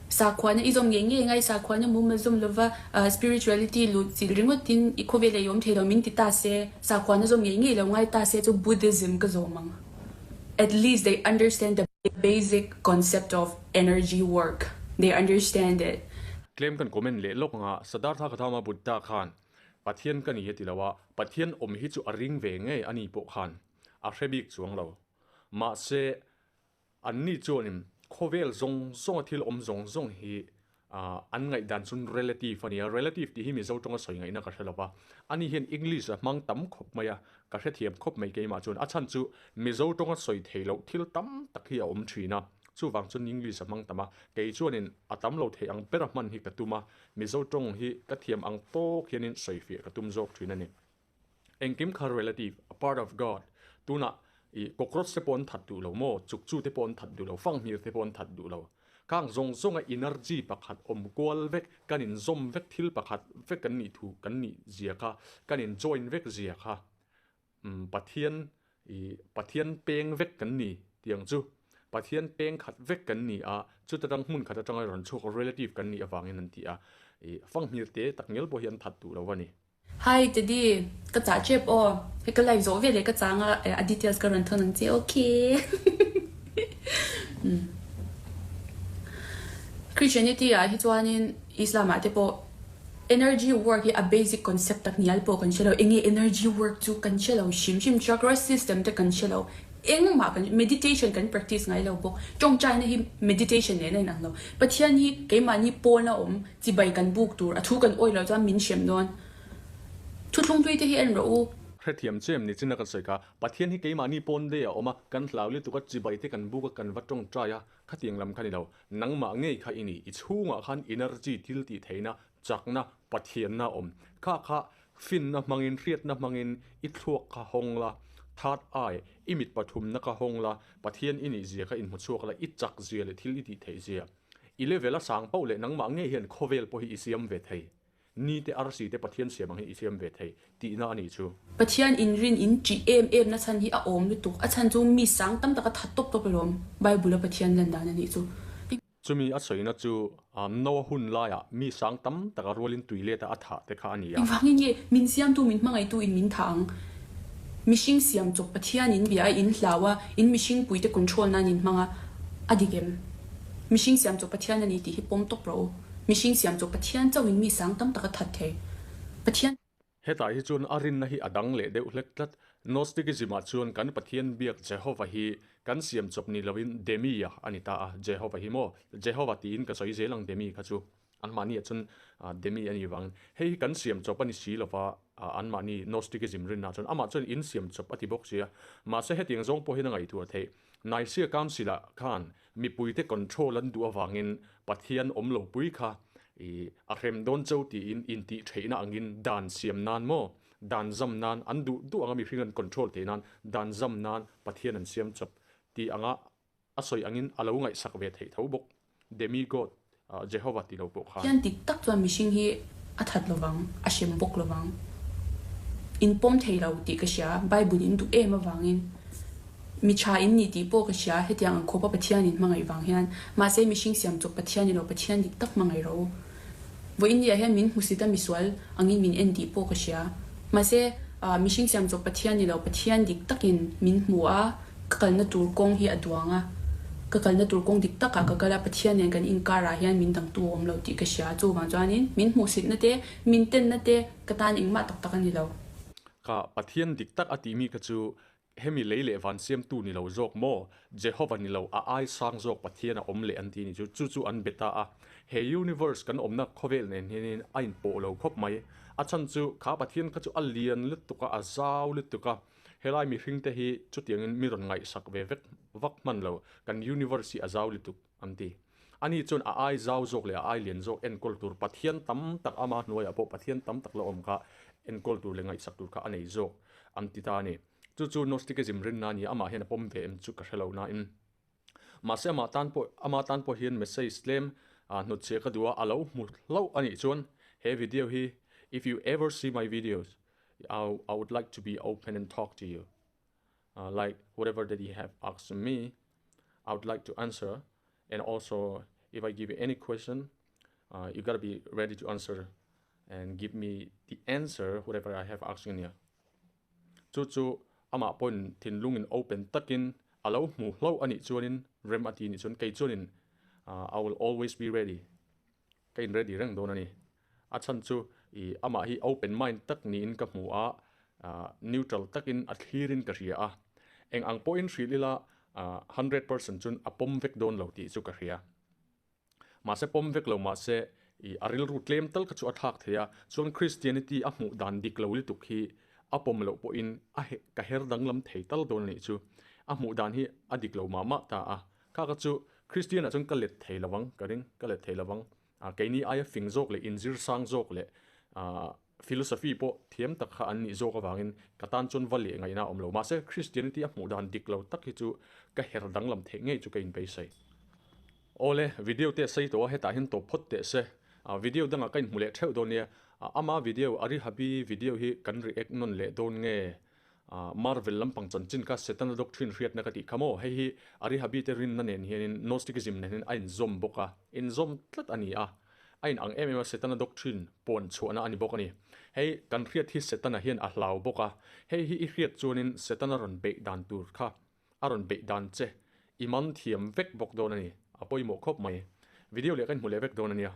S2: sakhuana i zawm ngei ngei ngai, sakhuana mumal zawm lova spirituality lut chilh ringawtin i khawvel ei awm thei lo min ti ta se, sakhuana zawm ngei ngei lo ngai ta se chu Buddhism ka zawm ang. At least they understand the basic concept of energy work, they understand it.
S1: Tlem kan comment leh lawk anga Siddhartha Gautama Buddha khan Pathian ka ni a ti lo a, Pathian awm hi chu a ring ve ngei a ni pawh khan a hre bik chuang lo. Mahse, anni chuanin khawvel zawng zawnga thil awm zawng zawng hi an ngaihdan chu relative a ni a, relative tih hi Mizo tawnga sawi ngaihna ka hre lo va, ani hian English a hmang tam khawp mai a, ka hrethiam khawp mai keimah chuan, a chhan chu Mizo tawnga sawi thei loh thil tam tak hi a awm thin a, chuvang chuan English a hmang tam a, kei chuanin a tam lo thei ang bera hman hi ka tum a, Mizo tawng hi ka thiam ang tawk hianin sawifiah ka tum zawk thin a ni. Engkim kha relative, a part of God. Tunah i cockroach te pawh an that duh lo maw? Chukchu te pawh an that duh lo, fanghmir te pawh an that duh lo. Khang zawng zawnga energy pakhat awm kual vek, kan inzawm vek thil pakhat vek kan nih thu kan nih zia kha, kan in join vek zia kha Umm Pathian i Pathian peng vek kan ni tih ang chu. Pathian peng khat vek kan ni a, chuta tang hmun khat atanga rawn chhuak relative kan nih avangin an ti a, i fanghmir te tak ngial pawh hi an that duh lo a ni.
S2: Hi Teddy, ka chah tep aw, hei ka live zawh veleh ka chang a, a details ka rawn thawn ang che ok. Umm Christianity ah hi chuanin Islam ah te pawh Energy work hi a basic concept tak ngial pawh kan hre lo. Enge energy work chu kan hre lo hrim hrim. Chakra system te kan hre lo. Engmah kan meditation kan practice ngai lo bawk. Tawngtaina hi meditation nen a inang lo. Pathian hi keimahni pawn a awm, chibai kan buk tur, a thu kan awih loh chuan min hrem dawn. Thuthlungtui te hi en rawh u.
S1: Hrethiam chem ni chin a kan sawi kha. Pathian hi keimahni pawn dei a awm a, kan hlau lutuk a, chibai te kan buk a, kan va tawngtai a, Khatiang lam kha ni lo, nangmah ngei kha i ni, i chhungah khan energy thil tih theihna, chakna, Pathianna a awm. Kha kha finna hmangin, hriatna hmangin i thluak kha hawng la, third eye, i mit pathumna kha hawng la, Pathian i nih zia kha inhmu chhuak la, i chak zia leh thil i tih theih zia. I level a sang pauh leh nangmah ngei hian khawvel pawh hi i siam ve thei. Ni te arsi te Pathian siam ang hi i siam ve thei tihna a nih chu.
S2: Pathian inrin in ṭih em em na chhan hi a awm lutuk. A chhan chu mi sang tam taka that tawp tawp alawm Bible a Pathian lan dan a nih chu.
S1: Chumi a sawina chu Noa hun laiah mi sang tam taka rualin tui let a a thah te kha a ni a.
S2: Engvangin nge min siamtu min hmangaihtu in min thah ang? Mihring siam chawp Pathian in bia a in hlau a, in mihring puite control nan in hmang a, a dik em? Mihring siam chawp Pathian a ni tih hi pawm tawp rawh u. Mihring siam chu Pathian chauhin mi sang tam tak a that thei. Pathian.
S1: Hetah hi chuan a rinna hi a dang leh deuh hlek tlat. Gnosticism-ah chuan kan Pathian biak Jehovah hi kan siam chawp ni loin Demi-a a ni ta a, Jehovah hi maw? Jehovah tiin ka sawi zel ang Demi kha chu. Anmahniah chuan Demi a nih vangin hei hi kan siam chawp a ni si lova, anmahni Gnosticism rinna chuan amah chuan in siam chawp a ti bawk si a. Mahse hetiang zawng pawh hian a ngaihtuah theih. Nicaea Council-ah khan mipuite control an duh avangin Pathian awm lo pui kha i a hrem dawn cho tiin intih theihna angin dan siam nan maw, dan zam nan an duh duh anga mihring an control theih nan dan zam nan Pathian an siam chawp tih anga A sawi angin a lo ngaihsak ve theih tho bawk. Demigod, Jehovah ti lo pawh khan.
S2: Hian dik tak chuan mihring hi a that lovang, a hrem bawk lovang. In pawm thei lo tih ka hria, Bible in duh em avangin. Mi tha in ni tih pawh ka hria, hetiang ang khawpa Pathian in hmangaih vang hian. Mahse mihring siam chawp Pathian ilo Pathian dik tak hmangaih rawh u. Vawiin ni ah hian min hmusit a misual angin min en tih pawh ka hria. Mahse mihring siam chawp Pathian ilo Pathian dik takin min hmu a. Ka kalna tur kawng hi a duang a, ka kalna tur kawng dik takah ka kal a, Pathian nen kan inkarah hian min dangtu a awm lo tih ka hria. Chuvang chuanin min hmuhsitna te, min tenna te ka tan engmah tak tak a ni lo.
S1: Ka Pathian dik tak a tihmi kha chu hemi lei leh van siamtu ni lo zawk maw? Jehovah ni lo, a ai sang zawk Pathian a awm leh an ti ni chu. Chu chu an be ta a. He universe kan awmna khawvel nen hianin a inpawh lo khawp mai. A chhan chu kha Pathian kha chu a lian lutuk a, a zau lutuk a. Helai mihringte hi chutiangin mi rawn ngaihsak ve vek vak hman lo, kan universe hi a zau lutuk an ti. Ani chuan a ai zau zawk leh a ai lian zawk enkawl tur Pathian tam tak ama hnuaiah pawh Pathian tam tak la awm kha enkawl tur leh ngaihsak tur kha a nei zawk an ti ta a ni. Chu chu Gnosticism rinna a ni a, amah hian a pawm ve em chu ka hre lo nain. Mahse amah tan pawh ama tan pawh hian message tlem hnutchhiah ka duh a, a lo hmu hlauh a nih chuan he video hi if you ever see my videos I I would like to be open and talk to you like whatever that you have asked me I would like to answer and also if I give you any question you gotta be ready to answer and give me the answer whatever I have asked you nia. Chu chu amah pawhin thinlungin open takin a lo hmu hlauh a nih chuanin rem a ti nih chuan kei chuanin I will always be ready ka in ready reng dawn a ni. A chhan chu i amah hi open mind tak niin ka hmu a, neutral takin a thlirin ka hria a. Eng ang pawhin hrilh ila 100% chuan a pawm vek dawn lo tih chu ka hria. Mahse pawm vek lo mahse i a rilru tlem tal kha chu a thlak thei a, chuan Christianity a hmuh dan dik lo lutuk hi a pawm loh pawhin a ka her danglam thei tal dawn a nih chu. A hmuh dan hi a dik lo mah mah ta a, kha kha chu Christian ah chuan ka let thei lovang ka ring, ka let thei lovang. Keini aia fing zawk leh inzir sang zawk leh philosophy pawh thiam tak kha an nih zawk avangin ka tan chuan va leh ngaihna a awm lo. Mahse Christianity a hmuh dan dik lo tak hi chu ka her danglam theih ngei chu ka inbeisei. Awle, video te a sei tawh a, hetah hian tawp phawt teh se. Video dangah ka inhmu leh theuh dawn nia. Ama video, Arihabi video hi kan react nawn leh dawn nge? Marvel lampang chanchin kha Setana doctrine hriatna ka tih kha maw? Hei hi Arihabi te rinna nen hianin Gnosticism nen hian a inzawm bawk a, inzawm tlat a ni a. A in ang em em a, Setana doctrine puan chhuahna a ni bawk a ni. Hei kan hriat hi Setana hian a hlau bawk a, hei hi i hriat chuanin Setana rawn beih dan tur kha a rawn beih dan che i man thiam vek bawk dawn a ni. A pawimawh khawp mai. Video leh ka inhmu leh vek dawn a nia.